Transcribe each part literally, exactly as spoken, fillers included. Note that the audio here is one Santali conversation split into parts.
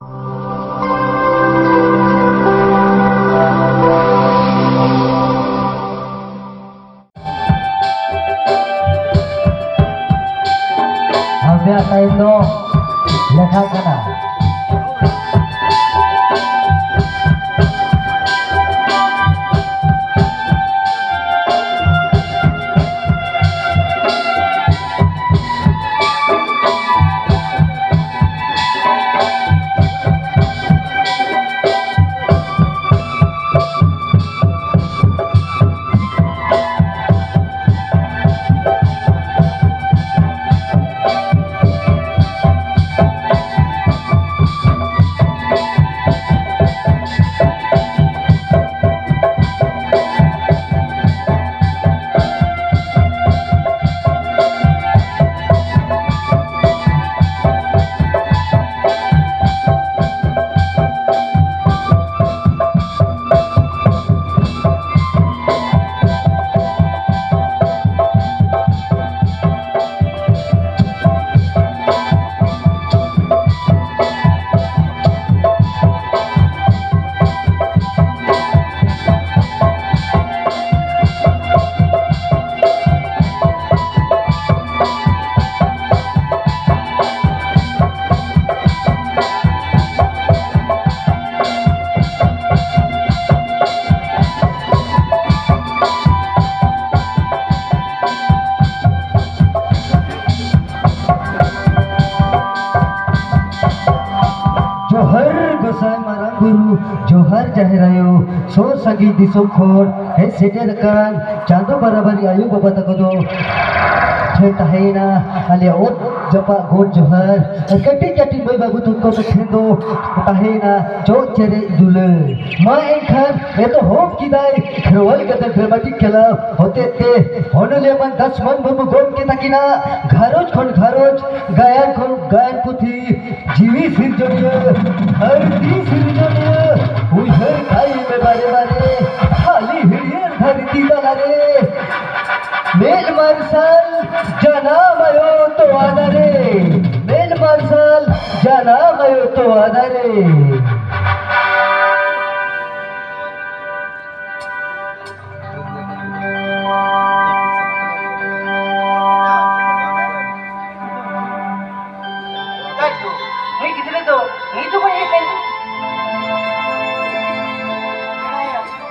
ᱟᱯᱮᱭᱟᱜ ᱴᱟᱭᱤᱢ ᱫᱚ ᱞᱮᱠᱷᱟᱜ ᱠᱟᱱᱟ᱾ ᱡᱚᱦᱟᱨ ᱜᱚᱸᱥᱟᱭ ᱢᱟᱨᱟᱝ ᱵᱩᱨᱩ, ᱡᱚᱦᱟᱨ ᱡᱟᱦᱮᱨ ᱟᱭᱳ, ᱥᱩᱨ ᱥᱟᱺᱜᱤᱧ ᱫᱤᱥᱚᱢ ᱠᱷᱚᱱ ᱦᱮᱡ ᱥᱮᱴᱮᱨ ᱟᱠᱟᱱ ᱪᱟᱸᱫᱚ ᱵᱟᱨᱟᱵᱟᱨᱤ ᱟᱭᱳ ᱵᱟᱵᱟ ᱛᱟᱠᱚ ᱫᱚ ᱴᱷᱮᱱ ᱛᱟᱦᱮᱸᱭᱮᱱᱟ ᱟᱞᱮᱭᱟᱜ ᱚᱛ ᱡᱟᱯᱟᱜ ᱜᱚᱰ ᱡᱚᱦᱟᱨ᱾ ᱟᱨ ᱠᱟᱹᱴᱤᱡ ᱠᱟᱹᱴᱤᱡ ᱢᱟᱹᱭ ᱵᱟᱹᱵᱩ ᱛᱟᱠᱚ ᱴᱷᱮᱱ ᱫᱚ ᱛᱟᱦᱮᱸᱭᱮᱱᱟ ᱪᱚᱜ ᱪᱮᱨᱮᱡ ᱫᱩᱞᱟᱹᱲ᱾ ᱢᱟ ᱮᱱᱠᱷᱟᱱ ᱮᱛᱚᱦᱚᱵ ᱠᱮᱫᱟᱭ ᱠᱷᱮᱨᱣᱟᱞ ᱜᱟᱫᱮᱞ ᱰᱨᱟᱢᱟᱴᱤᱠ ᱠᱞᱟᱵᱽ ᱦᱚᱛᱮᱛᱮ ᱦᱚᱱᱚᱞᱤᱭᱟᱹ ᱢᱟᱱ ᱫᱟᱥ ᱢᱟᱱ ᱢᱩᱨᱢᱩ ᱜᱚᱢᱠᱮ ᱛᱟᱹᱠᱤᱱᱟᱜ ᱜᱷᱟᱨᱚᱸᱡᱽ ᱠᱷᱚᱱ ᱜᱷᱟᱨᱚᱸᱡᱽ, ᱜᱟᱭᱟᱱ ᱠᱷᱚᱱ ᱜᱟᱭᱟᱱ ᱯᱩᱛᱷᱤ, ᱡᱤᱣᱤ ᱥᱤᱨᱡᱚᱱᱤᱭᱟᱹ, ᱫᱷᱟᱹᱨᱛᱤ ᱥᱤᱨᱡᱚᱱᱤᱭᱟᱹ, ᱩᱭᱦᱟᱹᱨ ᱠᱟᱭ ᱢᱮ ᱵᱟᱨᱮ ᱵᱟᱨᱮ, ᱦᱟᱹᱞᱤ ᱦᱟᱹᱨᱭᱟᱹᱲ ᱫᱷᱟᱹᱨᱛᱤ ᱛᱟᱞᱟᱨᱮ᱾ ᱢᱮᱫ ᱢᱟᱨᱥᱟᱞ ᱡᱟᱱᱟᱢ ᱟᱭᱳ ᱛᱚᱣᱟ ᱫᱟᱨᱮ, ᱢᱮᱫ ᱢᱟᱨᱥᱟᱞ ᱡᱟᱱᱟᱢ ᱟᱢ ᱟᱭᱳ ᱛᱚᱣᱟ ᱫᱟᱨᱮ᱾ ᱛᱟᱭ ᱛᱚ, ᱱᱩᱭ ᱜᱤᱫᱽᱨᱟᱹ ᱫᱚ ᱱᱤᱛ ᱦᱚᱸ ᱵᱟᱭ ᱦᱮᱡ ᱞᱮᱱ ᱫᱚ᱾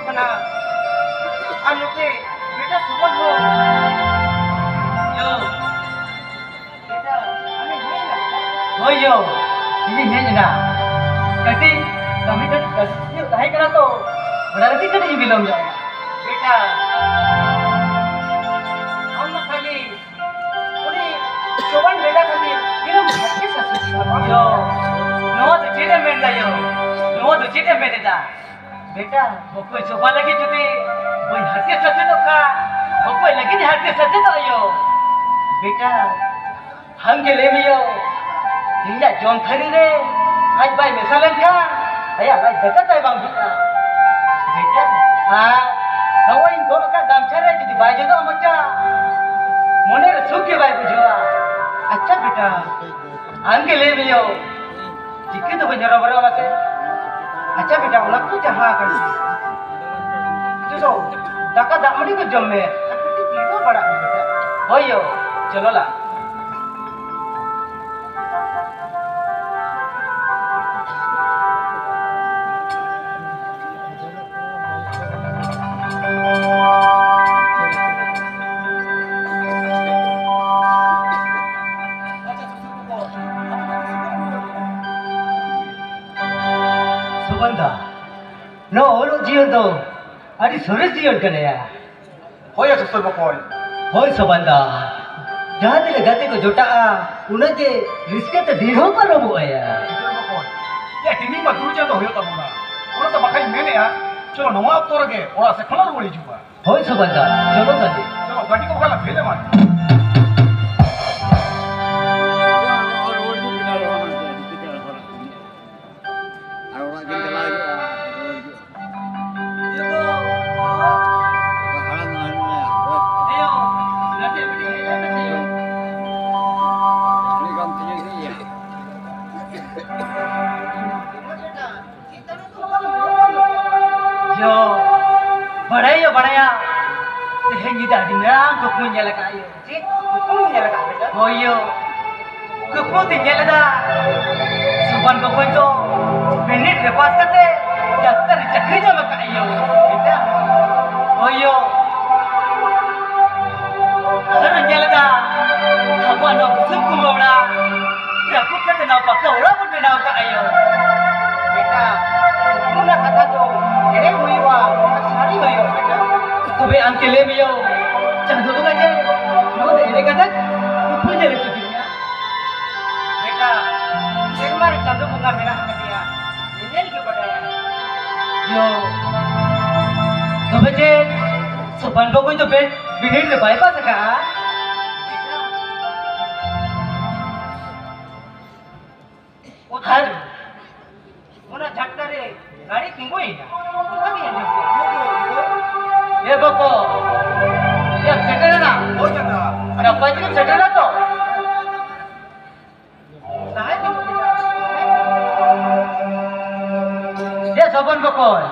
ᱠᱟᱱᱟ᱾ ᱟᱨ ᱱᱚᱛᱮ ᱵᱮᱴᱟ ᱥᱩᱵᱚᱱ ᱦᱚᱸ᱾ ᱭᱳ᱾ ᱦᱳᱭ ᱭᱳ, ᱤᱧᱤᱧ ᱦᱮᱡ ᱮᱱᱟ᱾ ᱠᱟᱹᱴᱤᱡ ᱠᱟᱹᱢᱤ ᱠᱟᱹᱴᱤᱡ ᱡᱟᱹᱥᱛᱤ ᱧᱚᱜ ᱛᱟᱦᱮᱸ ᱠᱟᱱᱟ ᱛᱚ, ᱚᱱᱟ ᱞᱟᱹᱜᱤᱫ ᱠᱟᱹᱴᱤᱡ ᱤᱧ ᱵᱤᱞᱚᱢ ᱧᱚᱜ ᱮᱱᱟ᱾ ᱵᱮᱴᱟ, ᱟᱢ ᱢᱟ ᱠᱷᱟᱹᱞᱤ ᱩᱱᱤ ᱪᱚᱵᱟᱱ ᱵᱮᱴᱟ ᱠᱷᱟᱹᱛᱤᱨ ᱛᱤᱱᱟᱹᱜ ᱵᱷᱟᱜᱮ ᱥᱟᱥᱮᱛ ᱠᱟᱱᱟ᱾ ᱭᱳ, ᱱᱚᱣᱟ ᱫᱚ ᱪᱮᱫ ᱮᱢ ᱢᱮᱱ ᱮᱫᱟ ᱭᱳ? ᱱᱚᱣᱟ ᱫᱚ ᱪᱮᱫ ᱮᱢ ᱢᱮᱱ ᱮᱫᱟ? ᱵᱮᱴᱟ, ᱚᱠᱚᱭ ᱪᱚᱵᱟ ᱞᱟᱹᱜᱤᱫ ᱡᱩᱫᱤ ᱵᱟᱹᱧ ᱦᱟᱨᱠᱮᱛ ᱥᱟᱥᱮᱛᱚᱜ ᱠᱷᱟᱱ, ᱚᱠᱚᱭ ᱞᱟᱹᱜᱤᱫ ᱤᱧ ᱦᱟᱨᱠᱮᱛ ᱥᱟᱥᱮᱛᱚᱜᱼᱟ ᱭᱳ? ᱵᱮᱴᱟ, ᱟᱢ ᱜᱮ ᱞᱟᱹᱭ ᱢᱮ ᱭᱳ, ᱤᱧᱟᱜ ᱡᱚᱢ ᱛᱷᱟᱹᱨᱤ ᱨᱮ ᱟᱡ ᱵᱟᱭ ᱢᱮᱥᱟ ᱞᱮᱱᱠᱷᱟᱱ ᱟᱭᱟᱜ ᱞᱟᱡ ᱫᱟᱠᱟ ᱛᱟᱭ ᱵᱟᱝ ᱦᱩᱭᱩᱜᱼᱟ᱾ ᱵᱮᱴᱟ, ᱟᱨ ᱱᱚᱜᱼᱚᱭ ᱤᱧ ᱜᱚᱜ ᱟᱠᱟᱫ ᱜᱟᱢᱪᱷᱟ ᱨᱮ ᱡᱩᱫᱤ ᱵᱟᱭ ᱡᱚᱫᱚᱜᱼᱟ ᱢᱚᱪᱟ, ᱢᱚᱱᱮ ᱨᱮ ᱥᱩᱠ ᱜᱮ ᱵᱟᱭ ᱵᱩᱡᱷᱟᱹᱣᱟ᱾ ᱟᱪᱪᱷᱟ ᱵᱮᱴᱟ, ᱟᱢ ᱜᱮ ᱞᱟᱹᱭ ᱢᱮ ᱭᱳ, ᱪᱤᱠᱟᱹ ᱛᱮ ᱵᱟᱹᱧ ᱦᱚᱨᱚᱵᱚᱨᱚᱜᱼᱟ ᱢᱟᱥᱮ? ᱟᱪᱪᱷᱟ ᱵᱮᱴᱟ, ᱚᱱᱟ ᱠᱚ ᱡᱟᱦᱟᱸ ᱠᱟᱱᱟ, ᱪᱚᱞᱚ, ᱫᱟᱠᱟ ᱫᱟᱜ ᱢᱟᱹᱰᱤ ᱠᱚ ᱡᱚᱢ ᱢᱮ, ᱟᱨ ᱠᱟᱹᱴᱤᱡ ᱡᱤᱨᱟᱹᱣ ᱵᱟᱲᱟᱜ ᱢᱮ ᱵᱮᱴᱟ᱾ ᱦᱳᱭ ᱭᱳ, ᱪᱚᱞᱚ ᱞᱟ᱾ ᱥᱩᱵᱚᱱ ᱫᱟ, ᱱᱚᱣᱟ ᱚᱞᱚᱜ ᱡᱤᱭᱚᱱ ᱫᱚ ᱟᱹᱰᱤ ᱥᱚᱨᱮᱥ ᱡᱤᱭᱚᱱ ᱠᱟᱱᱟ ᱭᱟ᱾ ᱦᱳᱭ ᱭᱟ ᱥᱩᱥᱩᱨ ᱵᱚᱠᱚᱧ᱾ ᱦᱳᱭ ᱥᱚᱵᱟᱱ ᱫᱟ, ᱡᱟᱦᱟᱸ ᱛᱤᱱᱟᱹᱜ ᱜᱟᱛᱮ ᱠᱚ ᱡᱚᱴᱟᱜᱼᱟ, ᱩᱱᱟᱹᱜ ᱜᱮ ᱨᱟᱹᱥᱠᱟᱹ ᱛᱮ ᱫᱤᱱ ᱦᱚᱸ ᱯᱟᱨᱚᱢᱚᱜᱼᱟ ᱭᱟ᱾ ᱥᱩᱥᱩᱨ ᱵᱚᱠᱚᱧ, ᱭᱟ ᱛᱤᱦᱤᱧ ᱢᱟ ᱫᱩᱨᱩ ᱪᱟᱸᱫᱚ ᱦᱩᱭᱩᱜ ᱛᱟᱵᱚᱱᱟ, ᱚᱱᱟ ᱛᱮ ᱵᱟᱠᱷᱟᱱ ᱢᱮᱱᱮᱜᱼᱟ, ᱪᱚᱞᱚ ᱱᱚᱣᱟ ᱚᱠᱛᱚ ᱨᱮᱜᱮ ᱚᱲᱟᱜ ᱥᱮᱫ ᱠᱷᱚᱱ ᱞᱟᱝ ᱨᱩᱣᱟᱹᱲ ᱦᱤᱡᱩᱜᱼᱟ᱾ ᱦᱳᱭ ᱥᱚᱵᱟᱱ ᱫᱟ, ᱪᱚᱞᱚ ᱛᱟᱦᱞᱮ᱾ ᱪᱚᱞᱚ ᱜᱟᱹᱰᱤ ᱠᱚ ᱵᱟᱠᱷᱟᱱ ᱞᱟᱝ ᱯᱷᱮᱞ ᱮᱢᱟᱱ᱾ ᱟᱨ ᱚᱲᱟᱜ ᱜᱮ ᱪᱟᱞᱟᱣ ᱦᱩᱭᱩᱜᱼᱟ᱾ ᱦᱟᱲᱟᱢ ᱦᱟᱲᱟᱢ ᱮᱱᱟᱭᱟ᱾ ᱩᱱᱤ ᱠᱟᱱ ᱛᱤᱧᱟᱹ ᱜᱮᱭᱟ᱾ ᱭᱳ, ᱵᱟᱲᱟᱭ ᱭᱳ, ᱵᱟᱲᱟᱭᱟ᱾ ᱛᱮᱦᱮᱧ ᱧᱤᱫᱟᱹ ᱟᱹᱰᱤ ᱢᱟᱨᱟᱝ ᱠᱩᱠᱢᱩᱧ ᱧᱮᱞ ᱟᱠᱟᱫ ᱭᱳ᱾ ᱪᱮᱫ ᱠᱩᱠᱢᱩᱢ ᱧᱮᱞ ᱟᱠᱟᱫ ᱵᱮᱴᱟ? ᱦᱳᱭ ᱭᱳ, ᱠᱩᱠᱢᱩ ᱛᱮᱧ ᱧᱮᱞ ᱮᱫᱟ, ᱥᱚᱵᱟᱱ ᱜᱚᱜᱚᱭ ᱫᱚ ᱵᱤᱱᱤᱰ ᱨᱮ ᱯᱟᱥ ᱠᱟᱛᱮ ᱰᱟᱠᱛᱟᱨ ᱪᱟᱹᱠᱨᱤ ᱧᱟᱢ ᱟᱠᱟᱫ ᱭᱳ᱾ ᱵᱮᱴᱟ, ᱦᱳᱭ ᱭᱳ, ᱟᱨ ᱧᱮᱞ ᱮᱫᱟ, ᱟᱵᱚᱣᱟᱜ ᱱᱚᱣᱟ ᱵᱩᱥᱩᱵ ᱠᱩᱢᱵᱟᱹ ᱚᱲᱟᱜ ᱨᱟᱹᱯᱩᱫ ᱠᱟᱛᱮ ᱱᱟᱣᱟ ᱯᱟᱠᱟ ᱚᱲᱟᱜ ᱵᱚᱱ ᱵᱮᱱᱟᱣ ᱠᱟᱜᱼᱟ ᱭᱳ᱾ ᱵᱮᱴᱟ, ᱚᱱᱟ ᱠᱟᱛᱷᱟ ᱫᱚ ᱮᱲᱮ ᱦᱩᱭᱩᱜᱼᱟ, ᱚᱱᱟ ᱥᱟᱹᱨᱤ ᱦᱩᱭᱩᱜᱼᱟ ᱵᱮᱴᱟ᱾ ᱛᱚᱵᱮ ᱟᱢ ᱪᱮᱫ ᱞᱟᱹᱭ ᱢᱮ ᱭᱳ, ᱪᱟᱸᱫᱳ ᱵᱚᱸᱜᱟ ᱡᱮ ᱱᱚᱣᱟ ᱫᱚ ᱮᱲᱮ ᱠᱟᱛᱷᱟ ᱠᱩᱠᱢᱩ ᱧᱮᱞ ᱦᱚᱪᱚ ᱠᱤᱫᱤᱧᱟ? ᱵᱮᱴᱟ, ᱥᱮᱨᱢᱟ ᱨᱮ ᱪᱟᱸᱫᱳ ᱵᱚᱸᱜᱟ ᱢᱮᱱᱟᱜ ᱟᱠᱟᱫᱮᱭᱟ, ᱧᱮᱧᱮᱞ ᱜᱮ ᱵᱟᱰᱟᱭᱟ᱾ ᱭᱳ, ᱛᱚᱵᱮ ᱪᱮᱫ ᱥᱚᱵᱟᱱ ᱵᱟᱹᱵᱩ ᱫᱚ ᱵᱮ-, ᱵᱤᱱᱤᱰ ᱨᱮ ᱵᱟᱭ ᱯᱟᱥ ᱟᱠᱟᱫᱼᱟ? ᱟᱨ ᱚᱱᱟ ᱡᱷᱟᱴᱠᱟ ᱨᱮ ᱜᱟᱹᱰᱤ ᱛᱤᱸᱜᱩᱭᱮᱱᱟ, ᱚᱱᱠᱟ ᱜᱮ ᱟᱸᱡᱚᱢ ᱠᱮᱫᱟ᱾ ᱮ ᱵᱟᱠᱚ, ᱮ ᱥᱮᱴᱮᱨᱮᱱᱟ? ᱦᱳᱭ ᱫᱟᱫᱟ᱾ ᱱᱟᱯᱟᱭ ᱛᱮᱜᱮᱢ ᱥᱮᱴᱮᱨᱮᱱᱟ ᱛᱚ? ᱮ ᱥᱚᱵᱚᱱ ᱵᱚᱠᱚᱭ,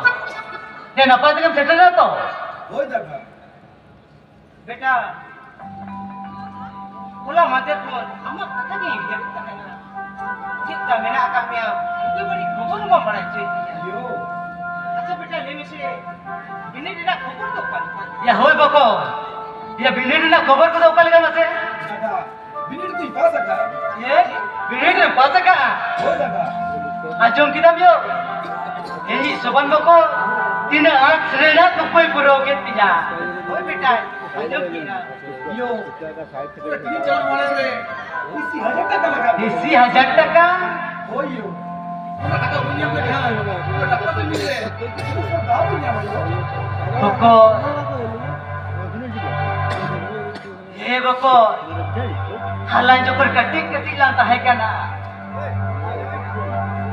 ᱮ ᱱᱟᱯᱟᱭ ᱛᱮᱜᱮᱢ ᱥᱮᱴᱮᱨᱮᱱᱟ ᱛᱚ? ᱦᱳᱭ ᱫᱟᱫᱟ᱾ ᱵᱮᱴᱟ, ᱦᱚᱞᱟ ᱢᱟᱫᱷᱮᱨ ᱠᱷᱚᱱ ᱟᱢᱟᱜ ᱠᱟᱛᱷᱟ ᱜᱮᱧ ᱩᱭᱦᱟᱹᱨᱮᱫ ᱛᱟᱦᱮᱱᱟ᱾ ᱪᱮᱫ ᱞᱮᱠᱟ ᱢᱮᱱᱟᱜ ᱟᱠᱟᱫ ᱢᱮᱭᱟ, ᱵᱩᱜᱤ ᱵᱟᱹᱲᱤᱡ ᱠᱷᱚᱵᱚᱨ ᱦᱚᱸ ᱵᱟᱢ ᱵᱟᱲᱟᱭ ᱦᱚᱪᱚᱭᱮᱫ ᱫᱤᱧᱟ᱾ ᱭᱳ᱾ ᱟᱪᱪᱷᱟ ᱵᱮᱴᱟ, ᱞᱟᱹᱭ ᱢᱮᱥᱮ, ᱵᱤᱱᱤᱰ ᱨᱮᱱᱟᱜ ᱠᱷᱚᱵᱚᱨ ᱫᱚ ᱚᱠᱟ ᱞᱮᱠᱟ? ᱭᱟ ᱦᱳᱭ ᱵᱟᱠᱚ, ᱭᱟ ᱵᱤᱱᱤᱰ ᱨᱮᱱᱟᱜ ᱠᱷᱚᱵᱚᱨ ᱠᱚᱫᱚ ᱚᱠᱟ ᱞᱮᱠᱟ ᱢᱟᱥᱮ? ᱫᱟᱫᱟ, ᱵᱤᱱᱤᱰ ᱫᱚᱧ ᱯᱟᱥ ᱟᱠᱟᱫᱼᱟ᱾ ᱪᱮᱫ? ᱵᱤᱱᱤᱰ ᱨᱮᱢ ᱯᱟᱥ ᱟᱠᱟᱫᱼᱟ? ᱦᱳᱭ ᱫᱟᱫᱟ᱾ ᱟᱸᱡᱚᱢ ᱠᱮᱫᱟᱢ ᱭᱳ? ᱤᱧᱤᱡ ᱥᱚᱵᱟᱱ ᱵᱟᱠᱚ ᱛᱤᱱᱟᱹᱜ ᱟᱸᱴ ᱨᱮᱱᱟᱜ ᱠᱩᱠᱢᱩᱭ ᱯᱩᱨᱟᱹᱣ ᱠᱮᱫ ᱛᱤᱧᱟ᱾ ᱦᱳᱭ ᱵᱮᱴᱟ, ᱟᱸᱡᱚᱢ ᱠᱮᱫᱼᱟ᱾ ᱭᱳ, ᱚᱸᱰᱮ ᱛᱤᱱᱟᱹᱜ ᱪᱟᱞᱟᱣ ᱢᱟᱲᱟᱝ ᱨᱮ ᱵᱮᱥᱤ ᱦᱟᱡᱟᱨ ᱴᱟᱠᱟ ᱞᱟᱜᱟᱜ᱾ ᱵᱮᱥᱤ ᱦᱟᱡᱟᱨ ᱴᱟᱠᱟ? ᱦᱳᱭ ᱭᱳ, ᱚᱱᱟ ᱴᱟᱠᱟ ᱵᱟᱹᱧ ᱧᱟᱢ ᱞᱮᱠᱷᱟᱱ ᱚᱱᱟ ᱴᱟᱠᱟ ᱛᱮ ᱢᱤᱫ ᱨᱮ ᱫᱟᱣ ᱵᱟᱹᱧ ᱧᱟᱢᱟ ᱭᱳ᱾ ᱵᱟᱠᱚ᱾ ᱦᱮᱸ ᱵᱟᱠᱚ, ᱦᱟᱞᱟᱝ ᱡᱚᱠᱷᱚᱱ ᱠᱟᱹᱴᱤᱡ ᱠᱟᱹᱴᱤᱡ ᱞᱟᱝ ᱛᱟᱦᱮᱸ ᱠᱟᱱᱟ,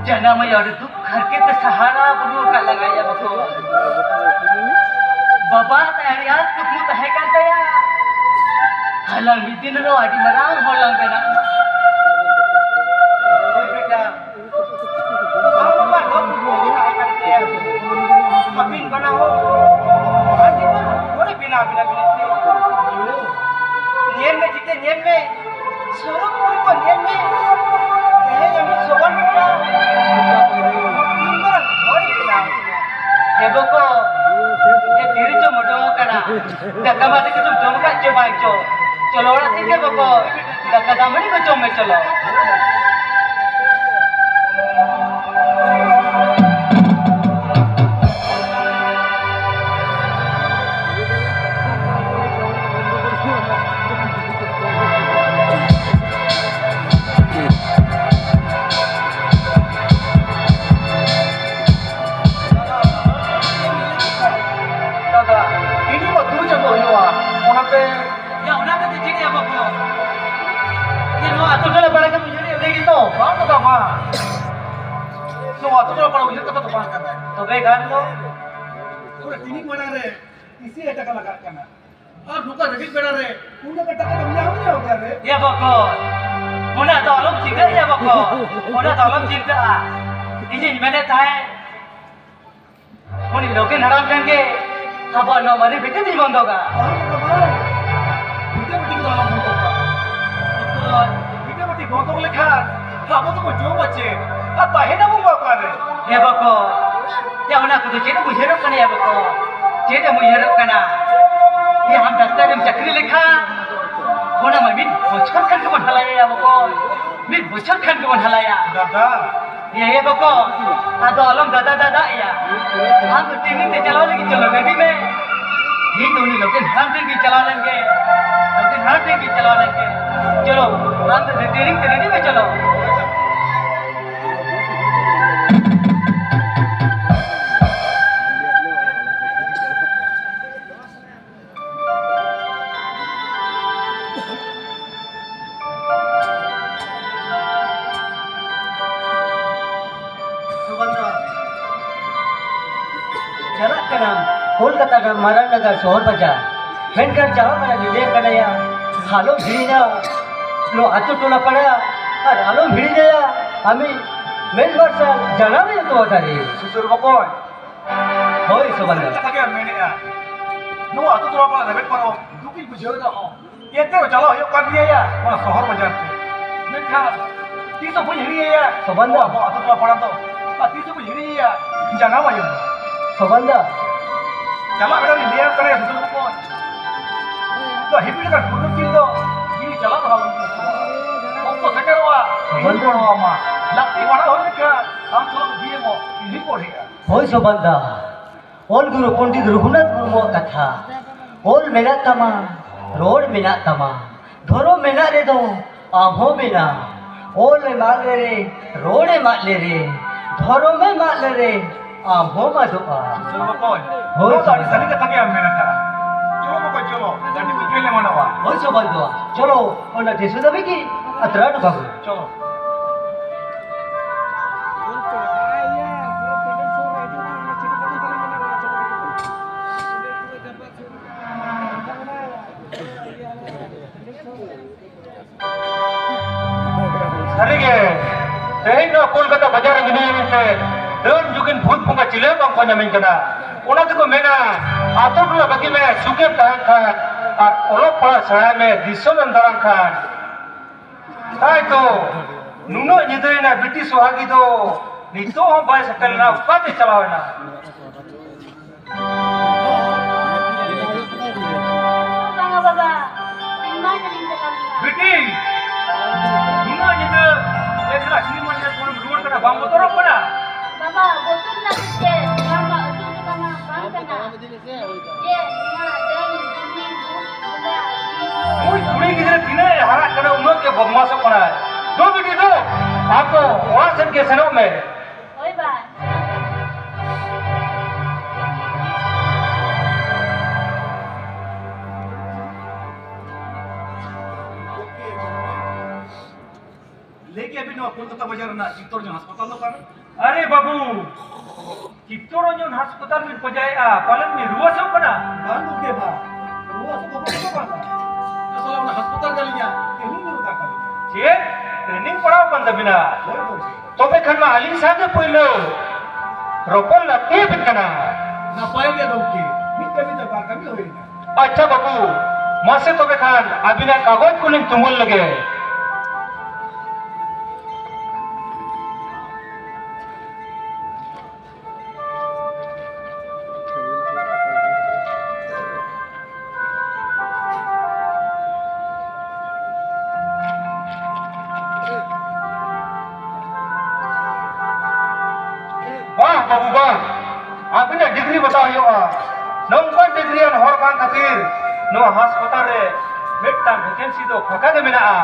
ᱡᱟᱱᱟᱢ ᱟᱭᱳ ᱟᱹᱰᱤ ᱫᱩᱠ ᱦᱟᱨᱠᱮᱛ ᱛᱮ ᱥᱟᱦᱟᱨᱟ ᱵᱩᱨᱩ ᱟᱠᱟᱫ ᱞᱟᱝ ᱟᱭᱟ ᱵᱟᱠᱚ᱾ ᱵᱟᱵᱟ ᱛᱟᱭ ᱟᱹᱰᱤ ᱟᱸᱴ ᱠᱩᱠᱢᱩ ᱛᱟᱦᱮᱸ ᱠᱟᱱ ᱛᱟᱭᱟ, ᱦᱟᱞᱟᱝ ᱢᱤᱫ ᱫᱤᱱ ᱦᱤᱞᱳᱜ ᱟᱹᱰᱤ ᱢᱟᱨᱟᱝ ᱦᱚᱲ ᱞᱟᱝ ᱵᱮᱱᱟᱜ ᱢᱟ᱾ ᱦᱳᱭ ᱵᱮᱴᱟ, ᱟᱢ ᱵᱟᱵᱟ ᱫᱚ ᱠᱩᱠᱢᱩ ᱛᱟᱦᱮᱸ ᱠᱟᱱ ᱛᱟᱭᱟ, ᱦᱟᱯᱮᱱ ᱧᱮᱞ ᱢᱮ, ᱡᱤᱛᱟᱹ, ᱧᱮᱞ ᱢᱮ᱾ ᱥᱚᱨᱚᱜᱽᱯᱩᱨᱤ ᱠᱚ ᱧᱮᱞ ᱢᱮ᱾ ᱛᱮᱦᱮᱧ ᱟᱢᱤᱡ ᱥᱚᱵᱚᱞ ᱵᱮᱴᱟ ᱛᱤᱱ ᱢᱟᱨᱟᱝ ᱦᱚᱲ ᱠᱟᱱᱟ᱾ ᱮ ᱵᱟᱠᱚ, ᱮ ᱛᱤᱨᱮ ᱪᱚᱢ ᱩᱰᱩᱝ ᱠᱟᱱᱟ? ᱫᱟᱠᱟ ᱢᱟ ᱛᱤᱥ ᱪᱚᱢ ᱡᱚᱢ ᱠᱟᱜ ᱪᱚ ᱵᱟᱝ ᱪᱚ? ᱪᱚᱞᱚ ᱚᱲᱟᱜ ᱥᱮᱫ ᱜᱮ ᱵᱟᱠᱚ, ᱫᱟᱠᱟ ᱫᱟᱜ ᱢᱟᱹᱰᱤ ᱠᱚ ᱡᱚᱢ ᱢᱮ, ᱪᱚᱞᱚ᱾ ᱫᱟᱫᱟ, ᱛᱤᱱᱟᱹᱜ ᱵᱟ ᱫᱩ ᱪᱟᱸᱫᱚ ᱦᱩᱭᱩᱜᱼᱟ, ᱚᱱᱟᱛᱮ ᱭᱟ, ᱚᱱᱟ ᱠᱟᱛᱮ ᱪᱮᱫ ᱭᱟ ᱵᱟᱠᱚ? ᱭᱟ, ᱱᱚᱣᱟ ᱟᱛᱳ ᱴᱚᱞᱟ ᱯᱟᱲᱟ ᱜᱮᱢ ᱩᱭᱦᱟᱹᱨᱮᱫ ᱞᱟᱹᱜᱤᱫ ᱫᱚ? ᱵᱟᱝ ᱫᱟᱫᱟ, ᱵᱟᱝ᱾ ᱱᱚᱣᱟ ᱟᱛᱳ ᱴᱚᱞᱟ ᱯᱟᱲᱟ ᱩᱭᱦᱟᱹᱨ ᱠᱟᱛᱷᱟ ᱫᱚ ᱵᱟᱝ ᱠᱟᱱᱟ᱾ ᱛᱚᱵᱮ ᱜᱟᱱ ᱫᱚ? ᱯᱩᱨᱟᱹ ᱛᱤᱱᱤᱜ ᱢᱟᱲᱟᱝ ᱨᱮ ᱤᱥᱤ ᱦᱟᱡᱟᱨ ᱴᱟᱠᱟ ᱞᱟᱜᱟᱜ ᱠᱟᱱᱟ᱾ ᱟᱨ ᱱᱚᱝᱠᱟ ᱨᱮᱸᱜᱮᱡ ᱵᱮᱲᱟ ᱨᱮ ᱩᱱᱟᱹᱜ ᱜᱟᱱ ᱴᱟᱠᱟ ᱫᱚᱢ ᱧᱟᱢ ᱧᱟᱢ ᱜᱮᱭᱟ ᱨᱮ? ᱭᱟ ᱵᱟᱠᱚ, ᱚᱱᱟ ᱫᱚ ᱟᱞᱚᱢ ᱪᱤᱱᱛᱟᱹᱜ ᱭᱟ ᱵᱟᱠᱚ, ᱚᱱᱟ ᱫᱚ ᱟᱞᱚᱢ ᱪᱤᱱᱛᱟᱹᱜᱼᱟ᱾ ᱤᱧᱤᱧ ᱢᱮᱱᱮᱫ ᱛᱟᱦᱮᱸᱫ, ᱩᱱᱤ ᱞᱚᱠᱷᱮᱱ ᱦᱟᱲᱟᱢ ᱴᱷᱮᱱ ᱜᱮ ᱟᱵᱚᱣᱟᱜ ᱱᱚᱣᱟ ᱢᱟᱨᱮ ᱵᱷᱤᱴᱟᱹ ᱫᱚᱧ ᱵᱚᱱᱫᱚᱜᱟ᱾ ᱵᱟᱝ ᱫᱟᱫᱟ, ᱵᱟᱝ᱾ ᱵᱷᱤᱴᱟᱹ ᱢᱤᱴᱤᱝ ᱫᱚ ᱟᱞᱚᱢ ᱵᱚᱱᱫᱚᱜᱟ᱾ ᱚᱠᱚᱭ? ᱵᱷᱤᱴᱟᱹ ᱢᱤᱴᱤᱝ ᱵᱚᱱᱫᱚ ᱞᱮᱠᱷᱟᱱ ᱟᱵᱚ ᱫᱚᱵᱚ ᱡᱚᱢᱟ ᱪᱮᱫ? ᱟᱨ ᱛᱟᱦᱮᱱᱟᱵᱚᱱ ᱚᱠᱟᱨᱮ? ᱮ ᱵᱟᱠᱚ, ᱭᱟ ᱚᱱᱟ ᱠᱚᱫᱚ ᱪᱮᱫ ᱮᱢ ᱩᱭᱦᱟᱹᱨᱚᱜ ᱠᱟᱱᱟ ᱭᱟ ᱵᱟᱠᱚ? ᱪᱮᱫ ᱮᱢ ᱩᱭᱦᱟᱹᱨᱚᱜ ᱠᱟᱱᱟ? ᱭᱟ ᱟᱢ ᱰᱟᱠᱛᱟᱨ ᱮᱢ ᱪᱟᱹᱠᱨᱤ ᱞᱮᱠᱷᱟᱱ ᱚᱱᱟ ᱢᱟ ᱢᱤᱫ ᱵᱚᱪᱷᱚᱨ ᱠᱷᱟᱱ ᱜᱮᱵᱚᱱ ᱦᱟᱞᱟᱭᱟ ᱭᱟ ᱵᱟᱠᱚ᱾ ᱢᱤᱫ ᱵᱚᱪᱷᱚᱨ ᱠᱷᱟᱱ ᱜᱮᱵᱚᱱ ᱦᱟᱞᱟᱭᱟ᱾ ᱫᱟᱫᱟ, ᱮ ᱵᱟᱠᱚ, ᱟᱫᱚ ᱟᱞᱚᱢ ᱫᱟᱫᱟ ᱫᱟᱫᱟ ᱮᱭᱟ᱾ ᱟᱢ ᱫᱚ ᱴᱨᱮᱱᱤᱝ ᱛᱮ ᱪᱟᱞᱟᱣ ᱞᱟᱹᱜᱤᱫ ᱪᱚᱞᱚ ᱜᱟᱹᱰᱤ ᱢᱮ᱾ ᱤᱧ ᱫᱚ ᱩᱱᱤ ᱞᱚᱠᱷᱮᱱ ᱦᱟᱲᱟᱢ ᱴᱷᱮᱱ ᱜᱤᱧ ᱪᱟᱞᱟᱣ ᱞᱮᱱ ᱜᱮ᱾ ᱞᱚᱠᱷᱮᱱ ᱦᱟᱲᱟᱢ ᱴᱷᱮᱱ ᱜᱤᱧ ᱪᱟᱞᱟᱣ ᱞᱮᱱ ᱜᱮ᱾ ᱪᱚᱞᱚ, ᱟᱢ ᱫᱚ ᱴᱨᱮᱱᱤᱝ ᱛᱮ ᱨᱮᱰᱤ ᱢᱮ, ᱪᱚᱞᱚ᱾ ᱥᱩᱵᱷᱟᱱ ᱫᱟ, ᱪᱟᱞᱟᱜ ᱠᱟᱱᱟᱢ ᱠᱳᱞᱠᱟᱛᱟ ᱨᱮᱱᱟᱜ ᱢᱟᱨᱟᱝ ᱱᱟᱜᱟᱨ ᱥᱚᱦᱚᱨ ᱵᱟᱡᱟᱨ, ᱢᱮᱱᱠᱷᱟᱱ ᱡᱟᱦᱟᱸ ᱠᱟᱱᱟ ᱧᱤᱫᱟᱹ ᱠᱟᱱᱟᱭᱟ, ᱟᱞᱚᱢ ᱦᱤᱲᱤᱧᱟ᱾ ᱱᱚᱣᱟ ᱟᱛᱳ ᱴᱚᱞᱟ ᱯᱟᱲᱟ ᱟᱨ ᱟᱞᱚᱢ ᱦᱤᱲᱤᱧᱟᱭᱟ᱾ ᱟᱢᱤᱡ ᱢᱮᱫ ᱢᱟᱨᱥᱟᱞ ᱡᱟᱱᱟᱢ ᱦᱩᱭᱩᱜ ᱛᱟᱢᱟ ᱛᱟᱨᱮ᱾ ᱥᱩᱥᱩᱨ ᱵᱚᱠᱚᱧ, ᱦᱳᱭ ᱥᱩᱵᱷᱟᱱ ᱫᱟ᱾ ᱠᱟᱛᱷᱟ ᱜᱮ ᱢᱮᱱᱮᱜᱼᱟ᱾ ᱱᱚᱣᱟ ᱟᱹᱛᱩ ᱴᱚᱞᱟ ᱯᱟᱲᱟ ᱨᱮᱵᱮᱫ ᱯᱟᱨᱚᱢ ᱫᱩᱠᱤᱧ ᱵᱩᱡᱷᱟᱹᱣ ᱮᱫᱟ ᱦᱚᱸ᱾ ᱮᱱᱛᱮ ᱨᱮᱦᱚᱸ ᱪᱟᱞᱟᱣ ᱦᱩᱭᱩᱜ ᱠᱟᱱ ᱜᱮᱭᱟ ᱚᱱᱟ ᱥᱚᱦᱚᱨ ᱵᱟᱡᱟᱨ ᱛᱮ᱾ ᱢᱮᱱᱠᱷᱟᱱ ᱛᱤᱥ ᱦᱚᱸ ᱵᱟᱹᱧ ᱦᱤᱲᱤᱧᱮᱭᱟ᱾ ᱥᱚᱵᱟᱱ ᱫᱟ᱾ ᱟᱵᱚ ᱟᱹᱛᱩ ᱴᱚᱞᱟ ᱯᱟᱲᱟ ᱫᱚ᱾ ᱟᱨ ᱛᱤᱥ ᱦᱚᱸ ᱵᱟᱹᱧ ᱦᱤᱲᱤᱧᱮᱭᱟ ᱡᱟᱱᱟᱢ ᱟᱭᱳ᱾ ᱥᱚᱵᱟᱱ ᱫᱟ᱾ ᱪᱟᱞᱟᱜ ᱵᱮᱲᱟ ᱞᱤᱧ ᱞᱟᱹᱭᱟᱢ ᱠᱟᱱᱟ ᱥᱩᱫᱷᱩ ᱠᱚ᱾ ᱫᱚ ᱦᱤᱯᱤᱲ ᱠᱟᱱ ᱯᱩᱨᱵᱚ ᱪᱤᱱ ᱫᱚ ᱤᱧ ᱪᱟᱞᱟᱜ ᱫᱚ ᱦᱟᱸᱜ᱾ ᱚᱠᱛᱚ ᱥᱮᱴᱮᱨᱚᱜᱼᱟ᱾ ᱥᱚᱵᱟᱱ ᱫᱟ᱾ ᱤᱧ ᱜᱚᱲᱚ ᱟᱢᱟ᱾ ᱞᱟᱹᱠᱛᱤ ᱵᱟᱲᱟ ᱦᱩᱭ ᱞᱮᱱᱠᱷᱟᱱ ᱟᱢ ᱥᱟᱞᱟᱜ ᱤᱫᱤᱭᱮᱢᱚᱜ ᱤᱧ ᱯᱚᱲᱦᱮᱜᱼᱟ᱾ ᱦᱳᱭ ᱥᱚᱵᱟᱱ ᱫᱟ᱾ ᱚᱞ ᱜᱩᱨᱩ ᱯᱚᱱᱰᱤᱛ ᱨᱚᱜᱷᱩᱱᱟᱛᱷ ᱢᱩᱨᱢᱩᱣᱟᱜ ᱠᱟᱛᱷᱟ, ᱚᱞ ᱢᱮᱱᱟᱜ ᱛᱟᱢᱟ, ᱨᱚᱲ ᱢᱮᱱᱟᱜ ᱛᱟᱢᱟ, ᱫᱷᱚᱨᱚᱢ ᱢᱮᱱᱟᱜ ᱨᱮᱫᱚ ᱟᱢ ᱦᱚᱸ ᱢᱮᱱᱟᱢ᱾ ᱚᱞ ᱮᱢ ᱟᱫ ᱞᱮᱨᱮ, ᱨᱚᱲ ᱮᱢ ᱟᱫ ᱞᱮᱨᱮ, ᱫᱷᱚᱨᱚᱢ ᱮᱢ ᱟᱫ ᱞᱮᱨᱮ, ᱟᱢ ᱦᱚᱸᱢ ᱟᱫᱚᱜᱼᱟ᱾ ᱵᱚᱠᱚᱧ, ᱦᱳᱭ ᱱᱚᱣᱟ ᱫᱚ ᱟᱹᱰᱤ ᱥᱟᱹᱨᱤ ᱠᱟᱛᱷᱟ ᱜᱮ ᱟᱢ ᱢᱮᱱ ᱟᱠᱟᱫᱼᱟ᱾ ᱪᱚᱞᱚ ᱵᱚᱠᱚᱧ, ᱪᱚᱞᱚ, ᱜᱟᱹᱰᱤ ᱠᱚ ᱠᱷᱮᱞ ᱮᱢᱟᱱᱚᱜᱼᱟ᱾ ᱦᱳᱭ ᱥᱚᱵᱟᱱ ᱫᱟ, ᱪᱚᱞᱚ, ᱚᱱᱟ ᱴᱮᱥᱚᱱ ᱫᱷᱟᱹᱵᱤᱡ ᱜᱮ ᱟᱛᱨᱟ ᱦᱚᱴᱚ ᱠᱟᱜᱚ᱾ ᱪᱚᱞᱚ᱾ ᱥᱟᱹᱨᱤᱜᱮ, ᱛᱮᱦᱮᱧ ᱱᱚᱣᱟ ᱠᱳᱞᱠᱟᱛᱟ ᱵᱟᱡᱟᱨ ᱨᱮ ᱢᱤᱱᱟᱹᱧᱟ ᱢᱮᱱᱛᱮ ᱰᱟᱹᱱ ᱡᱩᱜᱤᱱ ᱵᱷᱩᱛ ᱵᱚᱸᱜᱟ ᱪᱤᱞᱤ ᱦᱚᱸ ᱵᱟᱝ ᱠᱚ ᱧᱟᱢᱤᱧ ᱠᱟᱱᱟ᱾ ᱚᱱᱟ ᱛᱮᱠᱚ ᱢᱮᱱᱟ, ᱟᱛᱳ ᱴᱚᱞᱟ ᱵᱟᱹᱜᱤ ᱢᱮ, ᱥᱩᱠᱮᱢ ᱛᱟᱦᱮᱱ ᱠᱷᱟᱱ, ᱟᱨ ᱚᱞᱚᱜ ᱯᱟᱲᱦᱟᱜ ᱥᱮᱬᱟᱭ ᱢᱮ, ᱫᱤᱥᱚᱢᱮᱢ ᱫᱟᱬᱟᱱ ᱠᱷᱟᱱ᱾ ᱛᱟᱭ ᱛᱚ, ᱱᱩᱱᱟᱹᱜ ᱧᱤᱫᱟᱹᱭᱮᱱᱟ, ᱵᱤᱴᱤ ᱥᱚᱦᱟᱜᱤ ᱫᱚ ᱱᱤᱛᱚᱜ ᱦᱚᱸ ᱵᱟᱭ ᱥᱮᱴᱮᱨ ᱞᱮᱱᱟ, ᱚᱠᱟᱛᱮ ᱪᱟᱞᱟᱣ ᱮᱱᱟ? ᱵᱟᱝᱟ ᱵᱟᱵᱟ, ᱤᱧ ᱢᱟ ᱧᱮᱞᱤᱧ ᱪᱟᱞᱟᱣ ᱞᱮᱱᱟ᱾ ᱵᱤᱴᱤ, ᱱᱩᱱᱟᱹᱜ ᱧᱤᱫᱟᱹ ᱮᱠᱞᱟ ᱥᱤᱱᱮᱢᱟ ᱧᱮᱞ ᱠᱷᱚᱱᱮᱢ ᱨᱩᱣᱟᱹᱲ ᱠᱟᱱᱟ, ᱵᱟᱢ ᱵᱚᱛᱚᱨᱚᱜ ᱠᱟᱱᱟ? ᱵᱟᱵᱟ, ᱵᱚᱛᱚᱨ ᱨᱮᱱᱟᱜ ᱫᱚ ᱪᱮᱫ? ᱱᱚᱣᱟ ᱢᱟ ᱟᱹᱛᱩ ᱴᱚᱞᱟ ᱢᱟ ᱵᱟᱝ ᱠᱟᱱᱟ᱾ ᱡᱮ ᱱᱚᱣᱟ ᱰᱟᱹᱱ ᱡᱩᱜᱤ ᱵᱷᱩᱛ ᱵᱚᱸᱜᱟ ᱱᱩᱭ ᱦᱚᱲ᱾ ᱱᱩᱭ ᱠᱩᱲᱤ ᱜᱤᱫᱽᱨᱟᱹ ᱛᱤᱱᱟᱹᱜ ᱮ ᱦᱟᱨᱟᱜ ᱠᱟᱱᱟ, ᱩᱱᱟᱹᱜ ᱜᱮ ᱵᱚᱫᱢᱟᱥᱚᱜ ᱠᱟᱱᱟᱭ᱾ ᱫᱩ ᱵᱤᱴᱤ ᱫᱩ, ᱟᱢ ᱫᱚ ᱚᱲᱟᱜ ᱥᱮᱫ ᱜᱮ ᱥᱮᱱᱚᱜ ᱢᱮ᱾ ᱦᱳᱭ ᱵᱟ᱾ ᱞᱟᱹᱭ ᱠᱮᱜᱼᱟ ᱵᱤᱱ ᱱᱚᱣᱟ ᱠᱳᱞᱠᱟᱛᱟ ᱵᱟᱡᱟᱨ ᱨᱮᱱᱟᱜ ᱪᱤᱛᱛᱚᱨᱚᱧᱡᱚᱱ ᱦᱟᱥᱯᱟᱛᱟᱞ ᱫᱚ ᱚᱠᱟᱨᱮ? ᱟᱨᱮ ᱵᱟᱹᱵᱩ, ᱪᱤᱛᱛᱚᱨᱚᱧᱡᱚᱱ ᱦᱟᱥᱯᱟᱛᱟᱞ ᱵᱤᱱ ᱯᱟᱸᱡᱟᱭᱮᱜᱼᱟ, ᱯᱟᱞᱮᱱ ᱵᱤᱱ ᱨᱩᱣᱟᱹ ᱦᱟᱹᱥᱩᱜ ᱠᱟᱱᱟ? ᱵᱟᱝ ᱜᱚᱢᱠᱮ, ᱵᱟᱝ᱾ ᱨᱩᱣᱟᱹ ᱦᱟᱹᱥᱩ ᱫᱚ ᱵᱟᱹᱱᱩᱜ ᱠᱚᱣᱟ᱾ ᱟᱥᱚᱞᱮ ᱚᱱᱟ ᱦᱟᱥᱯᱟᱛᱟᱞ ᱨᱮ ᱟᱹᱞᱤᱧᱟᱜ ᱠᱟᱹᱢᱤ ᱫᱚ ᱫᱚᱨᱠᱟᱨ ᱛᱟᱹᱞᱤᱧᱟ᱾ ᱪᱮᱫ? ᱴᱨᱮᱱᱤᱝ ᱯᱟᱲᱟᱣ ᱠᱟᱱ ᱛᱟᱹᱵᱤᱱᱟ? ᱦᱳᱭ ᱜᱚᱢᱠᱮ᱾ ᱛᱚᱵᱮ ᱠᱷᱟᱱ ᱢᱟ ᱟᱹᱞᱤᱧ ᱥᱟᱶᱜᱮ ᱯᱳᱭᱞᱳ ᱨᱚᱯᱚᱲ ᱞᱟᱹᱠᱛᱤ ᱟᱹᱵᱤᱱ ᱠᱟᱱᱟ᱾ ᱱᱟᱯᱟᱭ ᱜᱮ ᱜᱚᱢᱠᱮ᱾ ᱢᱤᱫ ᱠᱟᱹᱢᱤ ᱫᱚ ᱵᱟᱨ ᱠᱟᱹᱢᱤ ᱦᱩᱭᱱᱟ᱾ ᱟᱪᱪᱷᱟ ᱵᱟᱹᱵᱩ, ᱢᱟᱥᱮ ᱛᱚᱵᱮ ᱠᱷᱟᱱ ᱟᱹᱵᱤᱱᱟᱜ ᱠᱟᱜᱚᱡᱽ ᱠᱚᱞᱤᱧ ᱛᱩᱢᱟᱹᱞ ᱞᱮᱜᱮ᱾ ᱵᱟᱦ ᱵᱟᱹᱵᱩ ᱵᱟᱦ, ᱟᱹᱵᱤᱱᱟᱜ ᱰᱤᱜᱽᱨᱤ ᱵᱟᱛᱟᱣ ᱦᱩᱭᱩᱜᱼᱟ᱾ ᱱᱚᱝᱠᱟᱱ ᱰᱤᱜᱽᱨᱤᱭᱟᱱ ᱦᱚᱲ ᱠᱟᱱ ᱠᱷᱟᱹᱛᱤᱨ ᱱᱚᱣᱟ ᱦᱟᱥᱯᱟᱛᱟᱞ ᱨᱮ ᱢᱤᱫᱴᱟᱝ ᱵᱷᱮᱠᱮᱱᱥᱤ ᱫᱚ ᱯᱷᱟᱸᱠᱟ ᱜᱮ ᱢᱮᱱᱟᱜᱼᱟ᱾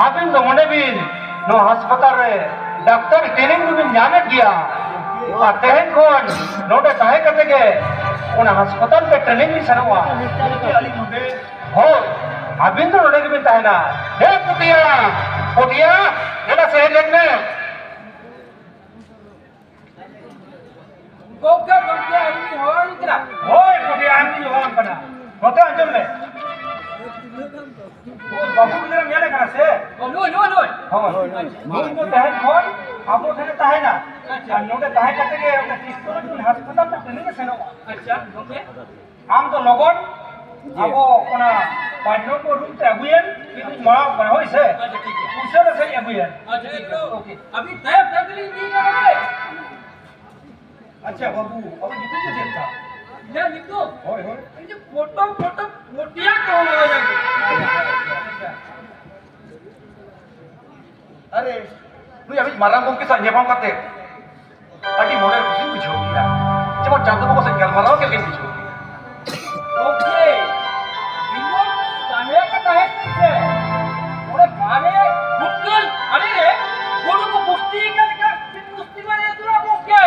ᱟᱹᱵᱤᱱ ᱫᱚ ᱢᱚᱱᱮ ᱵᱤᱱ, ᱱᱚᱣᱟ ᱦᱟᱥᱯᱟᱛᱟᱞ ᱨᱮ ᱰᱟᱠᱛᱟᱨ ᱴᱨᱮᱱᱤᱝ ᱫᱚᱵᱤᱱ ᱧᱟᱢᱮᱫ ᱜᱮᱭᱟ᱾ ᱟᱨ ᱛᱮᱦᱮᱧ ᱠᱷᱚᱱ ᱱᱚᱰᱮ ᱛᱟᱦᱮᱸ ᱠᱟᱛᱮ ᱜᱮ ᱚᱱᱟ ᱦᱟᱥᱯᱟᱛᱟᱞ ᱨᱮ ᱴᱨᱮᱱᱤᱝ ᱵᱤᱱ ᱥᱮᱱᱚᱜᱼᱟ᱾ ᱟᱹᱞᱤᱧ ᱱᱚᱰᱮ ᱦᱳᱭ, ᱟᱹᱵᱤᱱ ᱫᱚ ᱱᱚᱰᱮ ᱜᱮᱵᱤᱱ ᱛᱟᱦᱮᱱᱟ᱾ ᱦᱮ ᱯᱩᱴᱤᱭᱟ, ᱯᱩᱴᱤᱭᱟ, ᱫᱮᱞᱟ ᱥᱮ ᱦᱮᱡ ᱞᱮᱱ ᱢᱮ᱾ ᱜᱚᱢᱠᱮ, ᱜᱚᱢᱠᱮ, ᱟᱹᱞᱤᱧ ᱞᱤᱧ ᱦᱚᱦᱚ ᱟᱹᱞᱤᱧ ᱠᱟᱱᱟ᱾ ᱦᱳᱭ, ᱯᱩᱴᱤᱭᱟ, ᱟᱹᱞᱤᱧ ᱞᱤᱧ ᱦᱚᱦᱚ ᱟᱢ ᱠᱟᱱᱟ᱾ ᱱᱚᱛᱮ ᱟᱸᱡᱚᱢ ᱢᱮ᱾ ᱳᱭ ᱵᱟᱹᱵᱩ ᱜᱤᱫᱽᱨᱟᱹᱢ ᱧᱮᱞᱮ ᱠᱟᱱᱟ ᱥᱮ? ᱱᱩᱭ, ᱱᱩᱭ, ᱱᱩᱭ᱾ ᱦᱳᱭ᱾ ᱱᱩᱭ ᱫᱚ ᱛᱮᱦᱮᱧ ᱠᱷᱚᱱ ᱟᱵᱚ ᱴᱷᱮᱱᱮ ᱛᱟᱦᱮᱱᱟ᱾ ᱟᱪᱪᱷᱟ᱾ ᱟᱨ ᱱᱚᱰᱮ ᱛᱟᱦᱮᱸ ᱠᱟᱛᱮ ᱜᱮ ᱚᱱᱟ ᱠᱨᱤᱥᱴᱚ ᱨᱮᱱ ᱦᱟᱥᱯᱟᱛᱟᱞ ᱨᱮ ᱴᱨᱮᱱᱤᱝ ᱮ ᱥᱮᱱᱚᱜᱼᱟ᱾ ᱟᱪᱪᱷᱟ, ᱜᱚᱢᱠᱮ᱾ ᱟᱢ ᱫᱚ ᱞᱚᱜᱚᱱ ᱡᱤ᱾ ᱟᱵᱚ ᱚᱱᱟ ᱯᱟᱸᱪ ᱱᱚᱢᱵᱚᱨ ᱨᱩᱢ ᱛᱮ ᱟᱹᱜᱩᱭᱮᱢ, ᱤᱧ ᱢᱟᱲᱟᱝ ᱠᱟᱱᱟ, ᱦᱳᱭ ᱥᱮ? ᱟᱪᱪᱷᱟ, ᱴᱷᱤᱠ ᱜᱮᱭᱟ᱾ ᱩᱥᱟᱹᱨᱟ ᱥᱟᱺᱦᱤᱡ ᱟᱹᱜᱩᱭᱮᱢ᱾ ᱟᱪᱪᱷᱟ, ᱴᱷᱤᱠ ᱜᱮᱭᱟ᱾ ᱳᱠᱮ᱾ ᱟᱹᱵᱤᱱ ᱛᱟᱭᱚᱢ ᱛᱟᱭᱚᱢ ᱛᱮᱞᱤᱧ ᱤᱫᱤᱭᱮᱫᱟ ᱵᱚᱞᱮ᱾ ᱟᱪᱪᱷᱟ ᱵᱟᱹᱵᱩ, ᱟᱵᱚ ᱧᱩᱛᱩᱢ ᱫᱚ ᱪᱮᱫ ᱛᱟᱢ? ᱤᱧᱟᱹᱜ ᱧᱩᱛᱩᱢ? ᱦᱳᱭ, ᱦᱳᱭ᱾ ᱤᱧ ᱫᱚ ᱯᱚᱴᱚᱢ ᱯᱚᱴᱚᱢ ᱯᱚᱴᱤᱭᱟ ᱠᱚ ᱦᱚᱦᱚᱭᱟ᱾ ᱟᱪᱪᱷᱟ, ᱟᱪᱪᱷᱟ᱾ ᱟᱨᱮ, ᱱᱩᱭ ᱟᱵᱚᱭᱤᱡ ᱢᱟᱨᱟᱝ ᱜᱚᱢᱠᱮ ᱥᱟᱶ ᱧᱟᱯᱟᱢ ᱠᱟᱛᱮ ᱟᱹᱰᱤ ᱢᱚᱱᱮ ᱠᱩᱥᱤᱧ ᱵᱩᱡᱷᱟᱹᱣ ᱠᱮᱫᱟ᱾ ᱡᱮᱢᱚᱱ ᱪᱟᱸᱫᱚ ᱵᱚᱸᱜᱟ ᱥᱟᱶ ᱜᱟᱞᱢᱟᱨᱟᱣ ᱠᱮᱫ ᱞᱮᱠᱟᱧ ᱵᱩᱡᱷᱟᱹᱣ ᱠᱮᱫᱟ᱾ ᱜᱚᱢᱠᱮ, ᱤᱧ ᱫᱚ ᱛᱟᱦᱮᱸ ᱜᱮ ᱛᱟᱦᱮᱸ ᱠᱟᱱ ᱥᱮ, ᱚᱸᱰᱮ ᱵᱟᱦᱨᱮ ᱯᱷᱩᱴᱠᱟᱹᱞ ᱟᱲᱮ ᱨᱮ ᱜᱩᱰᱩ ᱠᱚ ᱵᱩᱥᱛᱤ ᱟᱠᱟᱱ ᱞᱮᱠᱟ ᱵᱩᱥᱛᱤ ᱢᱟ ᱧᱮᱞ ᱫᱩᱨᱟ ᱜᱚᱢᱠᱮ᱾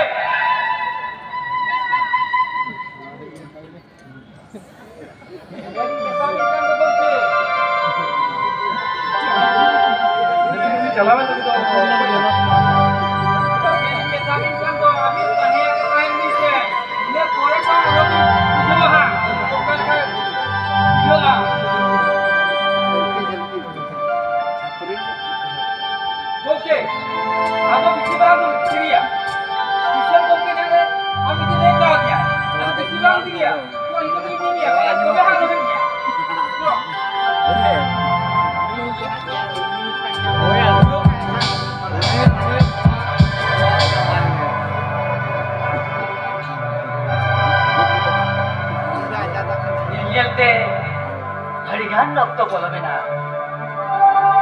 ᱚᱠᱛᱚ ᱯᱚᱞᱚᱢᱮᱱᱟ᱾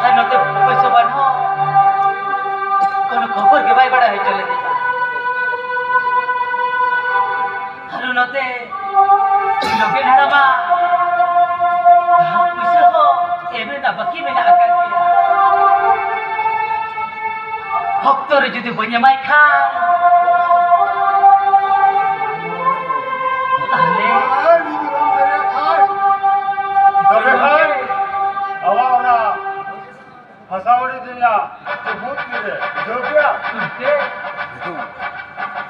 ᱟᱨ ᱱᱚᱛᱮ ᱵᱚᱠᱚᱭ ᱥᱚᱵᱟᱱ ᱦᱚᱸ ᱠᱳᱱᱳ ᱠᱷᱚᱵᱚᱨ ᱜᱮ ᱵᱟᱭ ᱵᱟᱲᱟᱭ ᱦᱚᱪᱚ ᱞᱮᱫᱤᱧᱟ᱾ ᱟᱨ ᱱᱚᱛᱮ ᱞᱚᱜᱮᱱ ᱦᱟᱲᱟᱢᱟ ᱫᱷᱟᱨ ᱯᱩᱭᱥᱟᱹ ᱦᱚᱸ ᱮᱢ ᱨᱮᱱᱟᱜ ᱵᱟᱹᱠᱤ ᱢᱮᱱᱟᱜ ᱟᱠᱟᱫ ᱜᱮᱭᱟ᱾ ᱚᱠᱛᱚ ᱨᱮ ᱡᱩᱫᱤ ᱵᱟᱹᱧ ᱮᱢᱟᱭ ᱠᱷᱟᱱ, ᱛᱟᱦᱞᱮ ᱛᱚᱵᱮ ᱠᱷᱟᱱ ᱟᱵᱚ ᱚᱱᱟ ᱦᱟᱥᱟᱣᱟᱲᱤ ᱨᱮᱭᱟᱜ ᱵᱩᱛ ᱛᱤᱨᱮ ᱵᱩᱡᱷᱟᱹᱣ ᱠᱮᱜᱼᱟ?